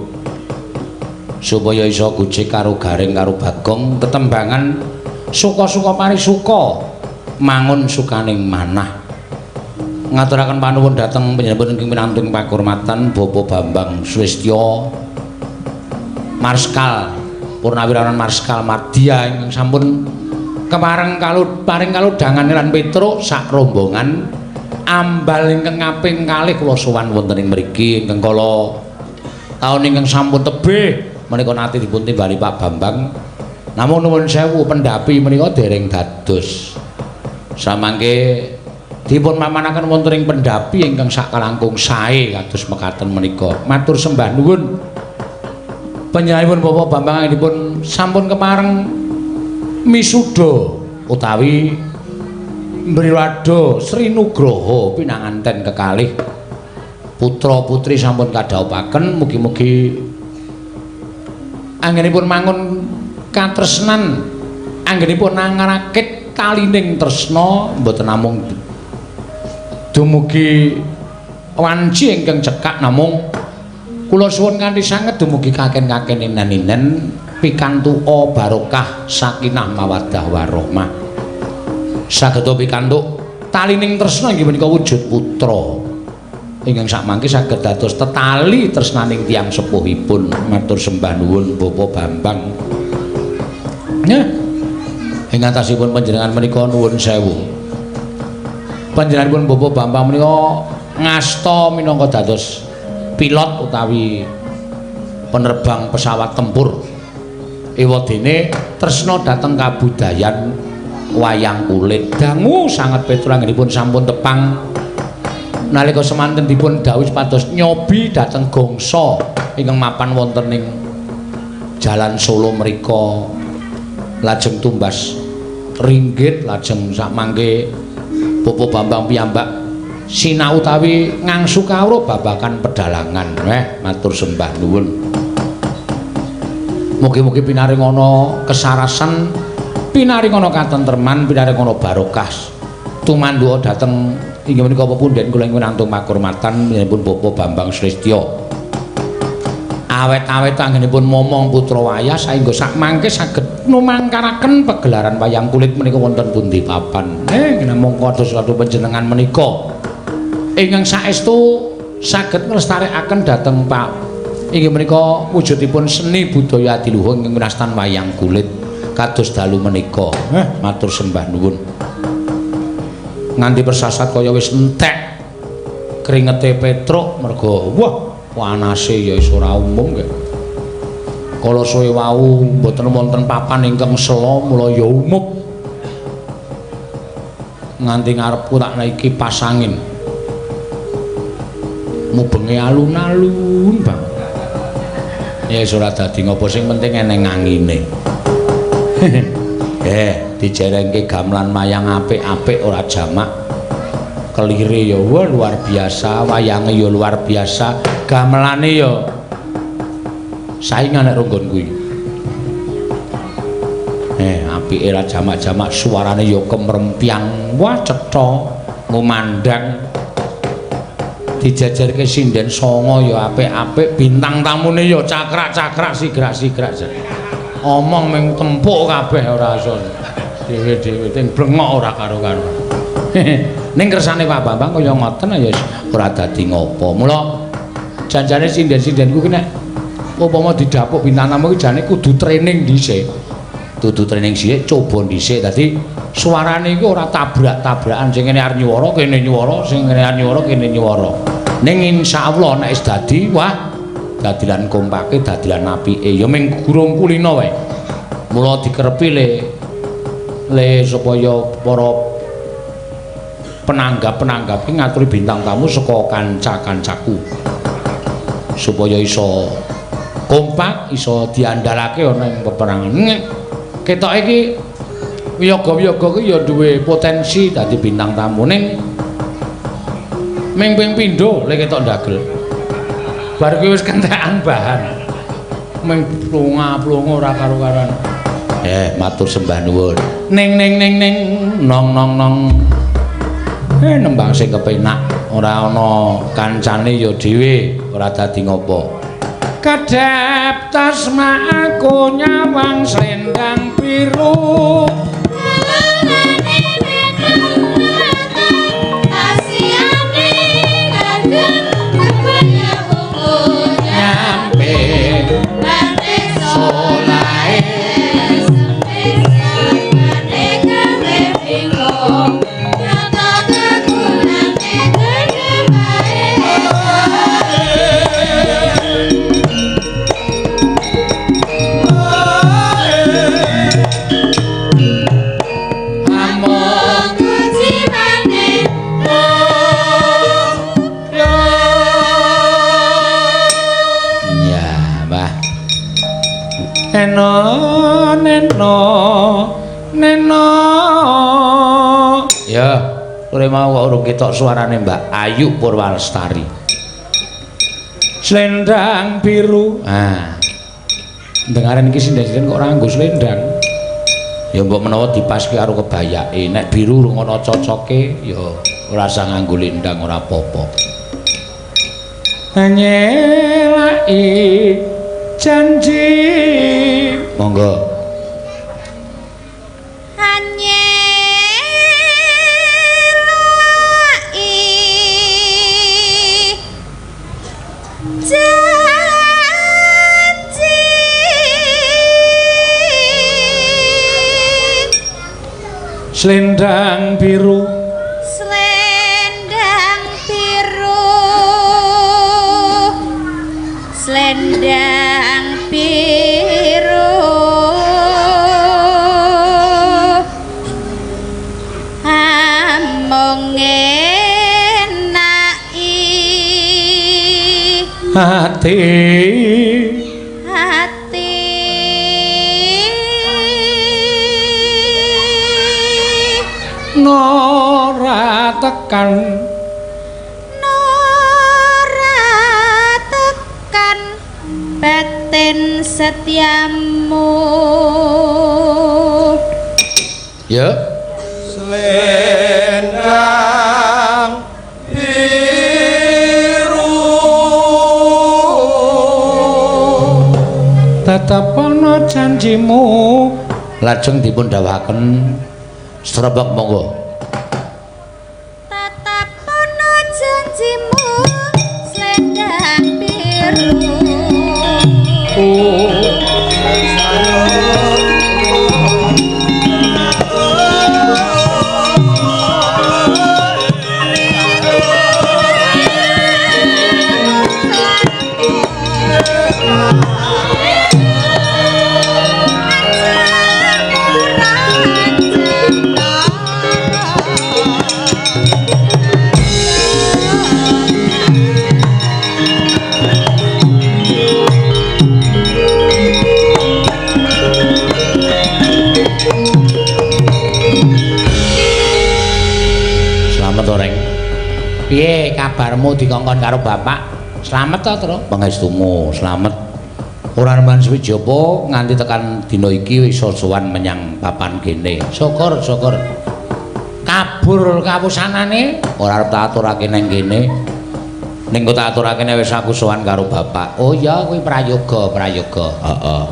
Speaker 4: supaya iso gojek karo Gareng karo Bagong tetembangan suka-suka parisuka mangun sukaning manah. Ngaturaken panuwun dhateng panjenengan ingkang pinantung pakurmatan Bapak Bambang Sulistya Marskal Purnawirawan Marskal Madya ingkang sampun kepareng paring kalodhangan lan Petruk sak rombongan ambal ingkang kaping kalih kula sowan wonten ing mriki ingkang kala taun ingkang sampun tebih menika nate dipun timbali Pak Bambang. Namung nuwun sewu pendhapi menika dereng dados. Samangke dipun mamanaken wonten ing pendhapi ingkang sakalangkung sae kados mekaten menika. Matur sembah nuwun. Panjenenganipun Bapak Bambang dipun sampun kepareng misuda utawi Mbriwada Sri Nugroho pinanganten kekalih putra putri sampun kadhawuhaken mugi-mugi anggenipun mangun katresnan anggenipun nangrakit talining tresna mboten namung dumugi wanci ingkang cekak namung kula suwun kanthi sanget dumugi kaken-kaken inen-inen pikantuka barokah sakinah mawaddah warahmah. Saged pikantuk talining tresna inggih menika wujud putra ingkang sakmangke saged dados tetali tresnaning tiyang sepuhipun. Matur sembah nuwun Bapak Bambang. Nggih. Ing atasipun panjenengan menika nuwun sewu. Panjenenganipun Bapak Bambang menika ngasta minangka dados pilot utawi penerbang pesawat tempur. Ewadene tresna dhateng kabudayan wayang kulit. Dangu sanget Petruk anggenipun sampun tepang nalika semanten dipun dawuhi supados nyobi dhateng gongso ingkang mapan wonten ing Jalan Solo mriku. Lajeng tumbas ringgit lajeng sakmangke Bapak Bambang piyambak sinau utawi ngangsu kawruh babagan pedalangan. Matur sembah nuwun. Mugi-mugi pinaring ana kesarasan, pinaring ana katentreman, pinaring ana barokah. Tumandhuka dhateng inggih menika pepunden kula ing winantung pakurmatan panjenenganipun Bapak Bambang Sulistya. Awet-awet anggenipun momong putra wayah saengga sakmangke saged numangkaraken pegelaran wayang kulit menika wonten pundi papan. Namung kados kadu panjenengan menika ingkang saestu saged nglestarekaken dhateng Pak inggih menika wujudipun seni budaya adiluhung ingkang winastan wayang kulit kados dalu menika. Matur sembah nuwun. Nganti persasat kaya wis entek kringete Petruk merga wah panase ya wis ora umum nggih. Kala suwe wau mboten wonten papan ingkang sela mula ya umup. Nganti ngarepku tak naiki kipas angin. Mubenge alun-alun banget. Ya wis ora dadi ngopo sing penting eneng angine. Dijerengke gamelan mayang apik-apik ora jamak. Kelire ya wah luar biasa, wayange ya luar biasa, gamelane ya saingan nek ronggon kuwi. Apike ra jamak-jamak suarane ya kemrempyang, wah cetha ngumandang. Dijajarke sinden songo ya apik-apik, bintang tamune ya cakrak-cakrak sigrak-sigrak. Omong ming tempuk kabeh ora iso. Dhewe-dhewe ting blengok ora karo-karo. Ning kersane Pak Bambang kaya ngoten ya ora dadi ngopo. Mula janjane sinden-sindenku ki nek upama didapuk bintang tamu ki jane kudu training dhisik. Kudu training dhisik, coba dhisik. Dadi suarane iku ora tabrak-tabrakan, sing kene arep nyuwara kene nyuwara, sing kene arep nyuwara kene nyuwara. Ning insyaallah nek wis dadi wah dadilan kompake, dadilan apike ya ming gurung kulino wae. Mula dikerepi le supaya para penanggap-penanggap iki ngaturi bintang tamu saka kanca-kancaku supaya iso kompak, iso diandalake ana ing peperangan. Ketoke iki wiyaga-wiyaga ki ya duwe potensi dadi bintang tamu ning ming ping pindho le ketok ndagel. Bar kuwi wis kentekan bahan. Ming plunga-plunga ora karo-karuan. Matur sembah nuwun. Ning ning ning ning nong nong nong. Nembang sing kepenak, ora ana kancane ya dhewe, ora dadi ngopo. Kedhep tasma aku nyawang slendang biru. Neno neno neno. Ya, sore mau kok urung ketok suarane Mbak Ayu Purwalestari. Selendang biru. Ah. Dengaren iki sinden-sinden kok ora nganggo selendang. Ya mbok menawa dipaske karo kebayake. Nek biru urung ana cocoke ya ora usah nganggo lendang ora apa-apa. Nyelaki janji. Monggo.
Speaker 6: Anyelaki janji
Speaker 4: Selendang biru.
Speaker 6: Selendang biru, selendang biru, amung ngenaki
Speaker 4: hati
Speaker 6: hati
Speaker 4: nora tekan
Speaker 6: nora tekan batin setiamu.
Speaker 4: Ya.
Speaker 1: Selendang biru
Speaker 4: tetep ana janjimu. Lajeng dipun dawuhaken Srebek monggo.
Speaker 6: Tetep ana janjimu selendang biru.
Speaker 4: Slamet to, Reng. Piye kabarmu dikongkon karo bapak? Slamet to, Tru? Pangestumu, slamet. Ora nemen suwijapa nganti tekan dina iki wis sowan menyang papan kene. Syukur, syukur. Kabur kawusanane ora arep tak aturake nang kene. Ning kok tak aturake nek wis aku sowan karo bapak. Oh iya kuwi prayoga, prayoga. Heeh.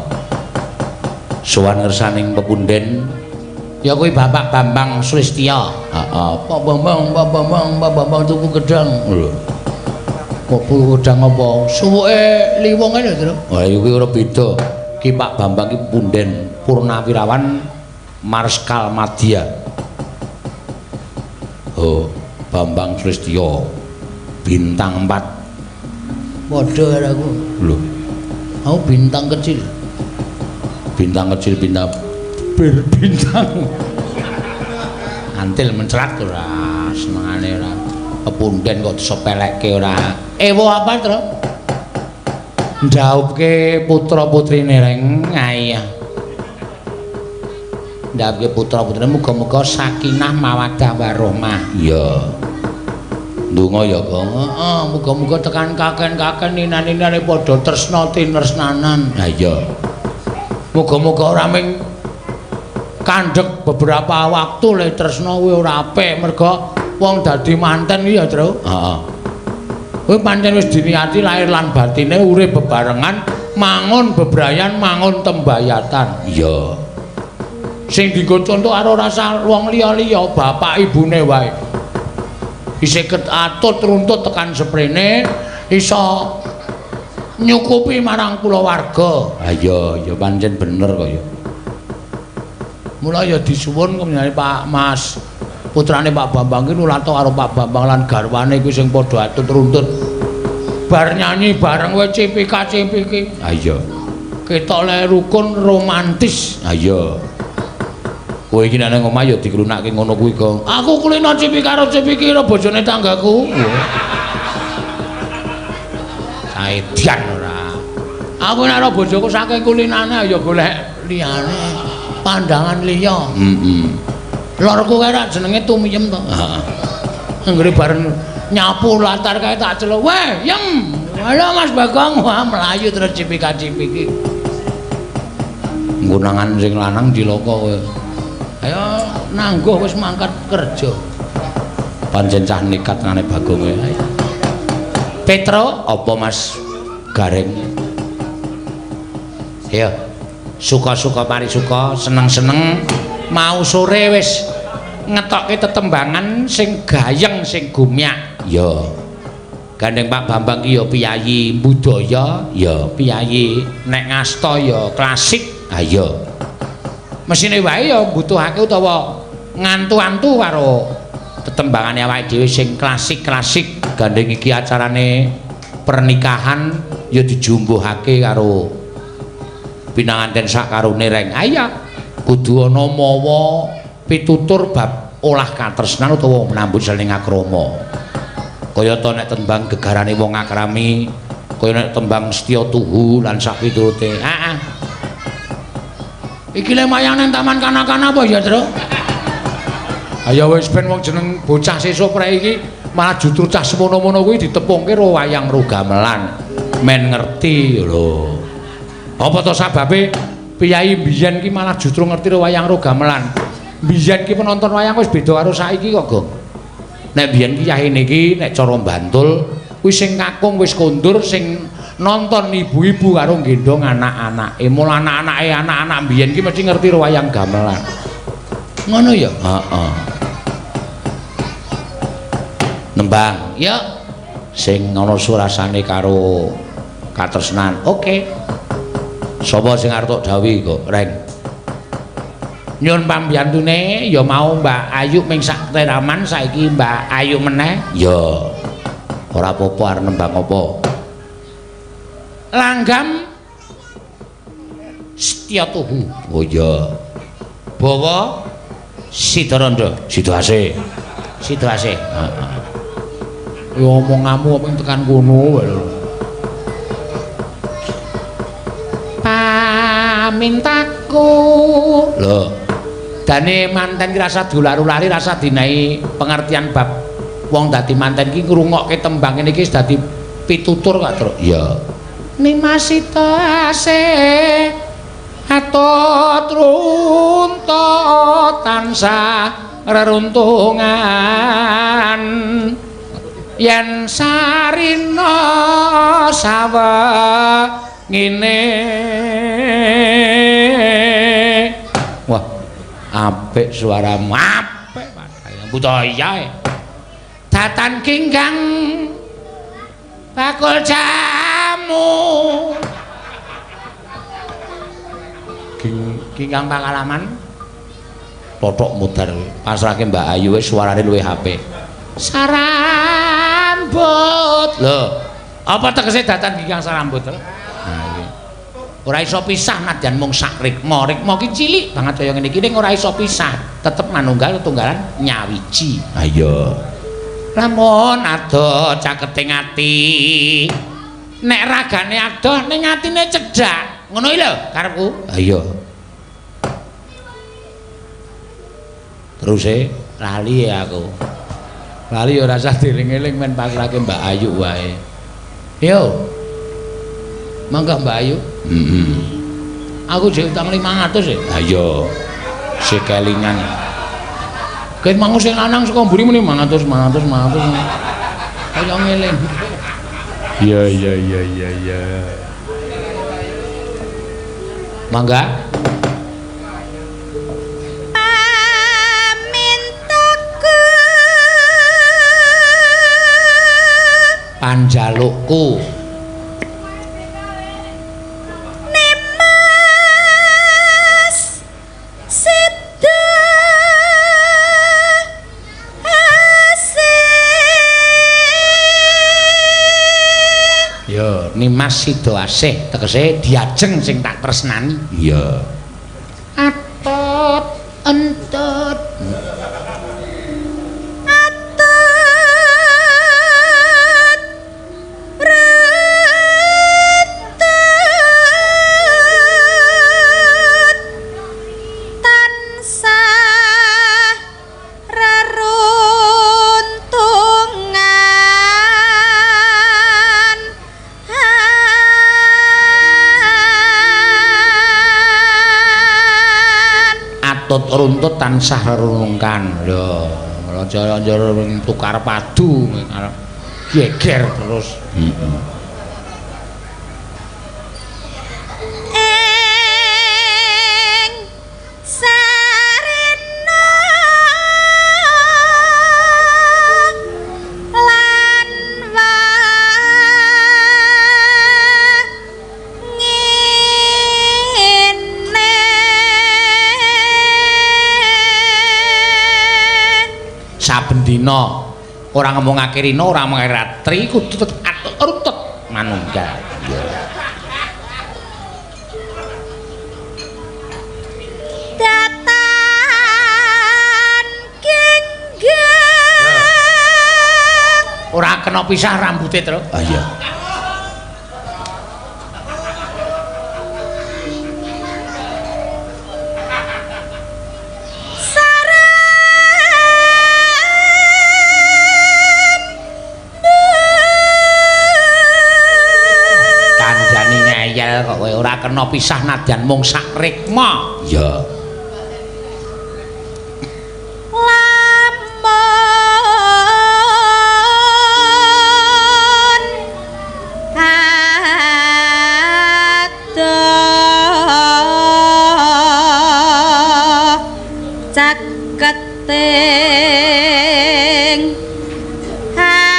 Speaker 4: Sowan ngersaning pepunden ya kuwi Bapak Bambang Sulistya. Heeh. Pak Bambang, Pak Bambang, Pak Bambang tuku gedang. Lho. Kok tuku gedang apa? Suwuke liwong ae lho, Tru. Wah, ya kuwi ora beda. Ki Pak Bambang ki punden Purnawirawan Marskal Madya. Oh, Bambang Sulistya bintang 4.
Speaker 8: Padha karo aku.
Speaker 4: Lho,
Speaker 8: Aku bintang kecil.
Speaker 4: bintang kecil bintang berbintang. Antil mencerat ora senengane ora. Pepunden kok disepelekke ora. Ewo apa, Tru? Ndaupke putra-putrine reng ayah. Ndaupke putra-putrine muga-muga sakinah mawaddah warahmah. Iya. Ndonga ya, Kang.
Speaker 8: Heeh, muga-muga tekan kaken-kaken ninan-ninane padha tresna tinresnanan.
Speaker 4: Ha iya.
Speaker 8: Muga-muga ora ming kandhek beberapa waktu le tresna kuwi ora apik merga wong dadi manten iki ya, Tru.
Speaker 4: Heeh.
Speaker 8: Kuwi pancen wis diniati lahir lan batine urip bebarengan, mangun bebrayan, mangun tembayatan.
Speaker 4: Iya.
Speaker 8: Sing dienggo conto karo rasa wong liya-liya, bapak ibune wae. Isih atut runtut tekan seprene iso nyukupi marang kulawarga.
Speaker 4: Ha iya, ya pancen bener kok ya.
Speaker 8: Mula ya disuwun kemenane Pak Mas putrane Pak Bambang ki nulato karo Pak Bambang lan garwane kuwi sing padha atut runtut. Bar nyanyi bareng wae cipika-cipiki.
Speaker 4: Ha iya.
Speaker 8: Ketok le rukun romantis.
Speaker 4: Ha iya. Kowe iki nek nang omah ya diklunake ngono kuwi, Gong.
Speaker 8: Aku kulino cipika karo cipiki karo bojone tanggaku. Saedian ora. Aku nek ora bojoku saking kulinane ya golek liyane, pandangan liya.
Speaker 4: Heeh.
Speaker 8: Lorku kae rak jenenge Tumiyem to.
Speaker 4: Heeh.
Speaker 8: Anggere bareng nyapu latar kae tak celuk. Weh, Yem. Halo Mas Bagong, wah mlayu terus cipika-cipiki.
Speaker 4: Nggunangan sing lanang cilaka kowe.
Speaker 8: Ayo nangguh wis mangkat kerja.
Speaker 4: Pancen cah nekat ngene Bagong kowe.
Speaker 8: Petro,
Speaker 4: apa Mas Gareng? Ya. Suka-suka parisuka, seneng-seneng
Speaker 8: mau sore wis ngetokke tetembangan sing gayeng sing gumyak.
Speaker 4: Ya. Gandeng Pak Bambang ki ya piyayi budaya, ya piyayi
Speaker 8: nek ngasta ya klasik.
Speaker 4: Ha iya.
Speaker 8: Mesine wae ya mbutuhake utawa ngantu-antu karo
Speaker 4: tetembangane awake dhewe sing klasik-klasik. Gandeng iki acarane pernikahan ya dijumbuhake karo pinanganten sak karone reng.
Speaker 8: Ha iya,
Speaker 4: kudu ana mawa pitutur bab olah katresnan utawa nambut saling akrama. Kaya ta nek tembang gegarane wong akrami, kaya nek tembang setya tuhu lan sak piturute.
Speaker 8: Heeh. Iki le wayang nang taman kanak-kanak apa ya, Tru? Ayo wis ben wong jeneng bocah sesuk prei iki malah justru cah semono-mono kuwi ditepungke ro wayang ro gamelan.
Speaker 4: Men ngerti lho.
Speaker 8: Apa to sababe piyayi mbiyen ki malah justru ngerti ro wayang ro gamelan. Mbiyen ki penonton wayang wis beda karo saiki kok, Gong.
Speaker 4: Nek mbiyen ki yahene iki nek cara Bantul kuwi sing kakung wis kondur, sing nonton ibu-ibu karo nggendong anak-anake. Mula anak-anake anak-anak mbiyen ki mesti ngerti ro wayang gamelan.
Speaker 8: Ngono ya?
Speaker 4: Heeh. Nembang,
Speaker 8: ya
Speaker 4: sing ana surasane karo katresnan.
Speaker 8: Oke.
Speaker 4: Sapa sing arep tok dawuhi kok, Reng?
Speaker 8: Nyun pambiyantune ya mau Mbak Ayu ming sak teraman saiki Mbak Ayu meneh.
Speaker 4: Ya. Ora apa-apa arep nembang apa.
Speaker 8: Langgam Setya Tuhu.
Speaker 4: Oh iya.
Speaker 8: Bawa Sidaranda,
Speaker 4: Sidoase.
Speaker 8: Sidoase.
Speaker 4: Heeh.
Speaker 8: Ya omonganmu apa tekan kono wae lho. Pamintaku.
Speaker 4: Lho,
Speaker 8: dane manten ki rasa diular-ulari, rasa dinahi pengertian bab wong dadi manten ki ngrungokke tembang ngene iki wis dadi pitutur kok, Truk.
Speaker 4: Iya.
Speaker 8: Nimasita asih atut runtuh tansah reruntungan yen sarina sawengine.
Speaker 4: Wah, apik suaramu,
Speaker 8: apik padahal budaya. Datan kinggang bakul jamu. Kinggang pangalaman
Speaker 4: totok mudar pasrahke Mbak Ayu wis suarane luwih apik.
Speaker 8: Sarambut. Lho, apa tegese datan kinggang sarambut? Nah iki. Ora iso pisah nadyan mung sak rikma. Rikma ki cilik banget kaya ngene iki ning ora iso pisah, tetep manunggal tetunggalan nyawiji.
Speaker 4: Ha iya.
Speaker 8: Lamun adoh caketing ati. Nek ragane adoh ning atine cedhak. Ngono iki lho karepku.
Speaker 4: Ha iya. Terus e
Speaker 8: lali ya aku. Lali ora usah dieling-eling men pasrahke Mbak Ayu wae. Yo. Mangga Mbak Ayu.
Speaker 4: Heeh.
Speaker 8: Aku jek utang 500 e.
Speaker 4: Ha iya. Sik kelingan.
Speaker 8: Ket mau sing lanang saka mburi muni 500 500 500. Kaya ngeling.
Speaker 4: Iya iya iya iya iya.
Speaker 8: Mangga.
Speaker 7: Pamintaku
Speaker 8: panjalukku
Speaker 7: Nimas Sida Asih.
Speaker 8: Ya, Nimas Sida Asih tegese diajeng sing tak tresnani.
Speaker 4: Iya.
Speaker 8: Atut entut.
Speaker 7: Atut runtut.
Speaker 4: Atut runtut tansah renungkan. Lho, aja tukar padu geger terus. Heeh.
Speaker 7: Ing sarena lan wangine
Speaker 4: Saben dina ora ngomongake rina, ora ngomongake ratri, kudu tetep atut runtut manunggal. Iya.
Speaker 7: Datan genggam
Speaker 4: Ora kena pisah rambute, Tru. Ah iya.
Speaker 7: Sarem
Speaker 4: Kanjani ngeyel kok kowe ora kena pisah nadyan mung sak rikma. Iya.
Speaker 7: Lamun adoh caketing hati.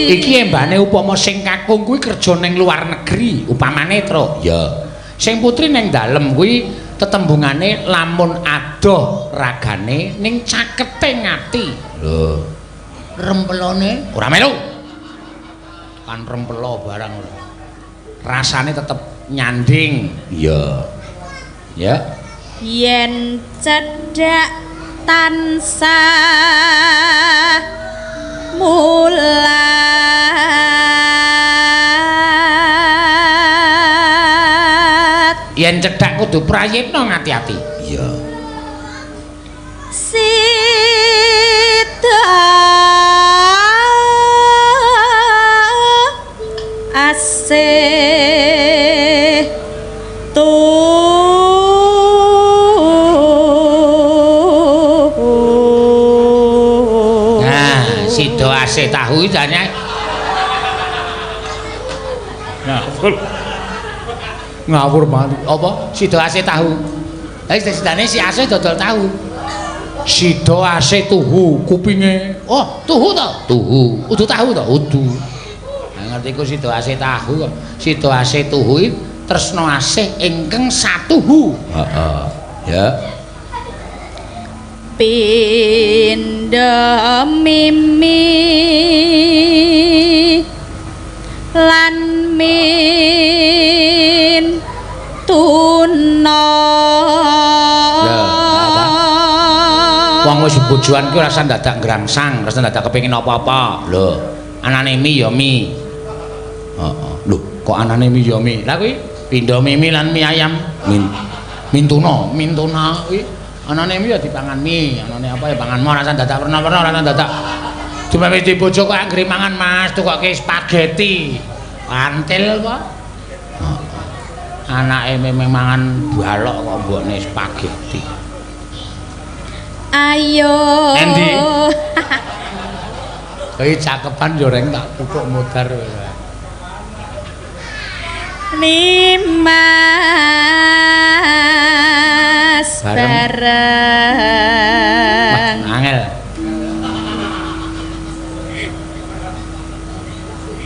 Speaker 4: Iki embane upama sing kakung kuwi kerja ning luar negeri, upamane, Tru. Iya. Sing putri ning dalem kuwi tetembungane lamun adoh ragane ning caketing ati. Lho. Rempelone ora melu. Kan rempelo barang ora. Rasane tetep nyanding. Iya. Ya.
Speaker 7: Yen cedhak tansah mulat
Speaker 4: Yen cedhak kudu prayitna ngati-ati. Iya.
Speaker 7: Sida asih tuhu.
Speaker 4: Nah, sida asih tahu iki jane. Ngawur. Ngawur banget. Apa? Sida asih tahu. Lah sidane si asih dodol tahu. Sida asih tuhu kupinge. Oh, tuhu to? Tuhu. Udu tahu to? Udu. Nah, ngerti ku sida asih tahu kok. Sida asih tuhu iki tresna asih ingkang satuhu. Heeh. Ya.
Speaker 7: Pindha mimi lan min tuna.
Speaker 4: Wong wis bojoan ki ora usah dadak ngrangsang, ora usah dadak kepengin apa-apa. Lho, anane mi ya mi. Heeh. Lho, kok anane mi ya mi? Lah kuwi pindha mimi lan mi ayam. Mintuna, mintuna kuwi anane mi ya dipangan mi, anane apa ya pangan ora usah dadak werna-werna, ora usah dadak. Cuma wis dibojo kok anggere mangan Mas, tukoke spaghetti. Antil kok. Heeh. Anake memang mangan balok kok mbokne spaghetti.
Speaker 7: Ayo.
Speaker 4: Endi? Kowe cakepan yo reng tak puthuk modar kowe.
Speaker 7: Nimas
Speaker 4: Bareng.
Speaker 7: bareng.
Speaker 4: Wah, angel.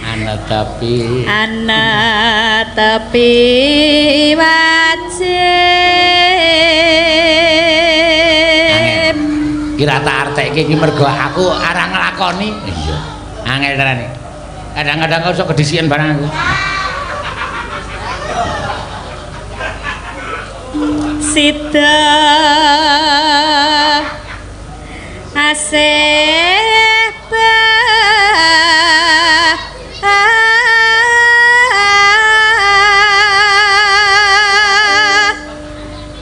Speaker 4: Ana tapi
Speaker 7: Ana tepi wajib.
Speaker 4: Kira tak artekke iki mergo aku arang nglakoni. Iya. Angel tenan iki. Kadang-kadang kok iso kedisian barang aku.
Speaker 7: Sida asih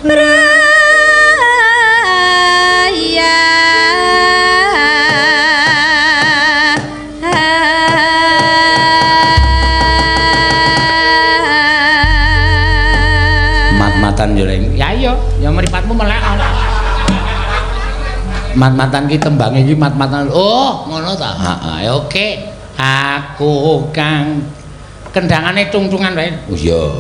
Speaker 7: braya.
Speaker 4: Mat-matan yo Leng. Ya iya, ya mripatmu melek. Mat-matan ki tembange iki mat-matan. Oh, ngono ta? Heeh, oke. Aku kang kendangane tung-tungan wae. Oh iya.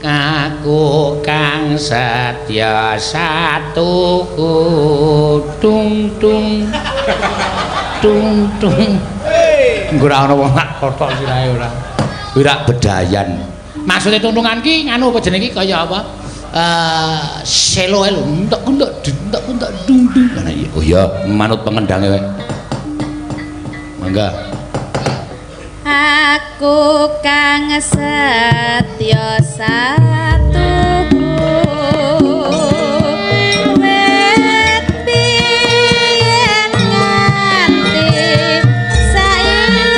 Speaker 4: Aku kang setya satuku tung tung tung tung. Engko ora ana wong tak kothok sirahe ora. Kuwi rak bedayan. Maksude tung-tungan ki nganu apa jenenge ki kaya apa? Selo ae lho, entek-entek entek-entek dung dung. Ngono iya. Oh iya, manut pengendange wae. Mangga.
Speaker 7: Aku kang setya satuku wit biyen nganti saiki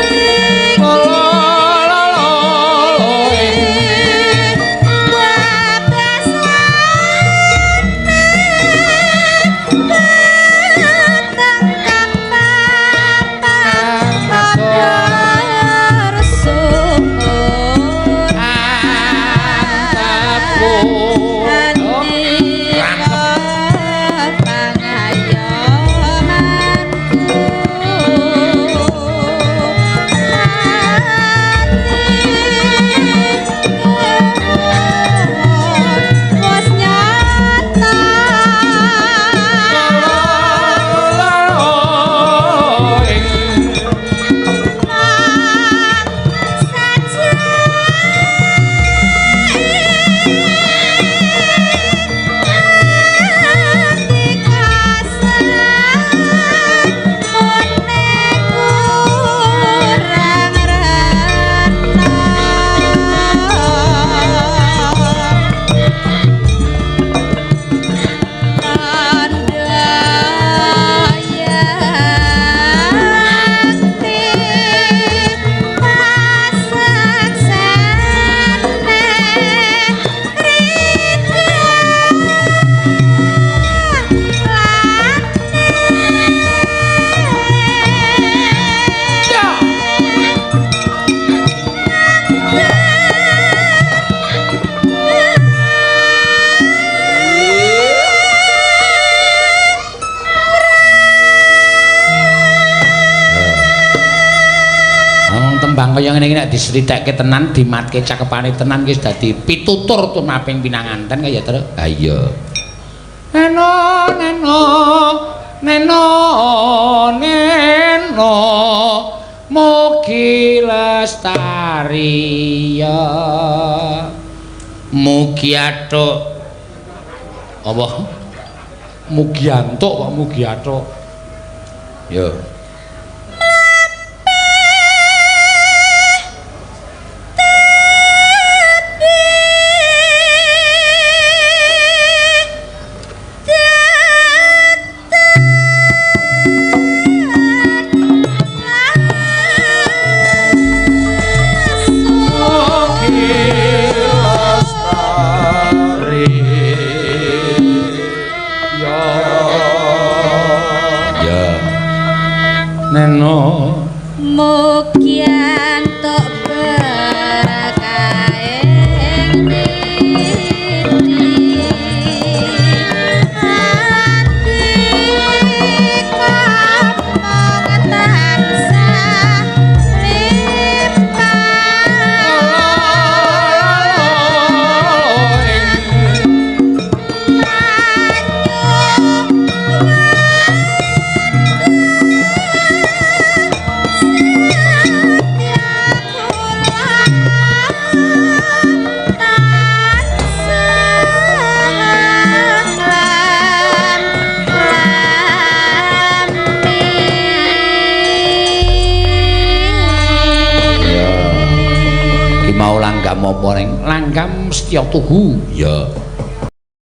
Speaker 4: Tembang kaya ngene iki nek disritekke tenan, dimatke cakepane tenan ki wis dadi pitutur tumraping pinanganten kaya terus. Ha iya. Neno neno neno neno mugi lestari ya. Mugi atuk apa? Mugi antuk kok mugi atuk. Yo. Neno
Speaker 7: mugi antuk berkahe niti ati kamong tansah limpah
Speaker 4: Mau langgam apa ning langgam setya tuhu ya.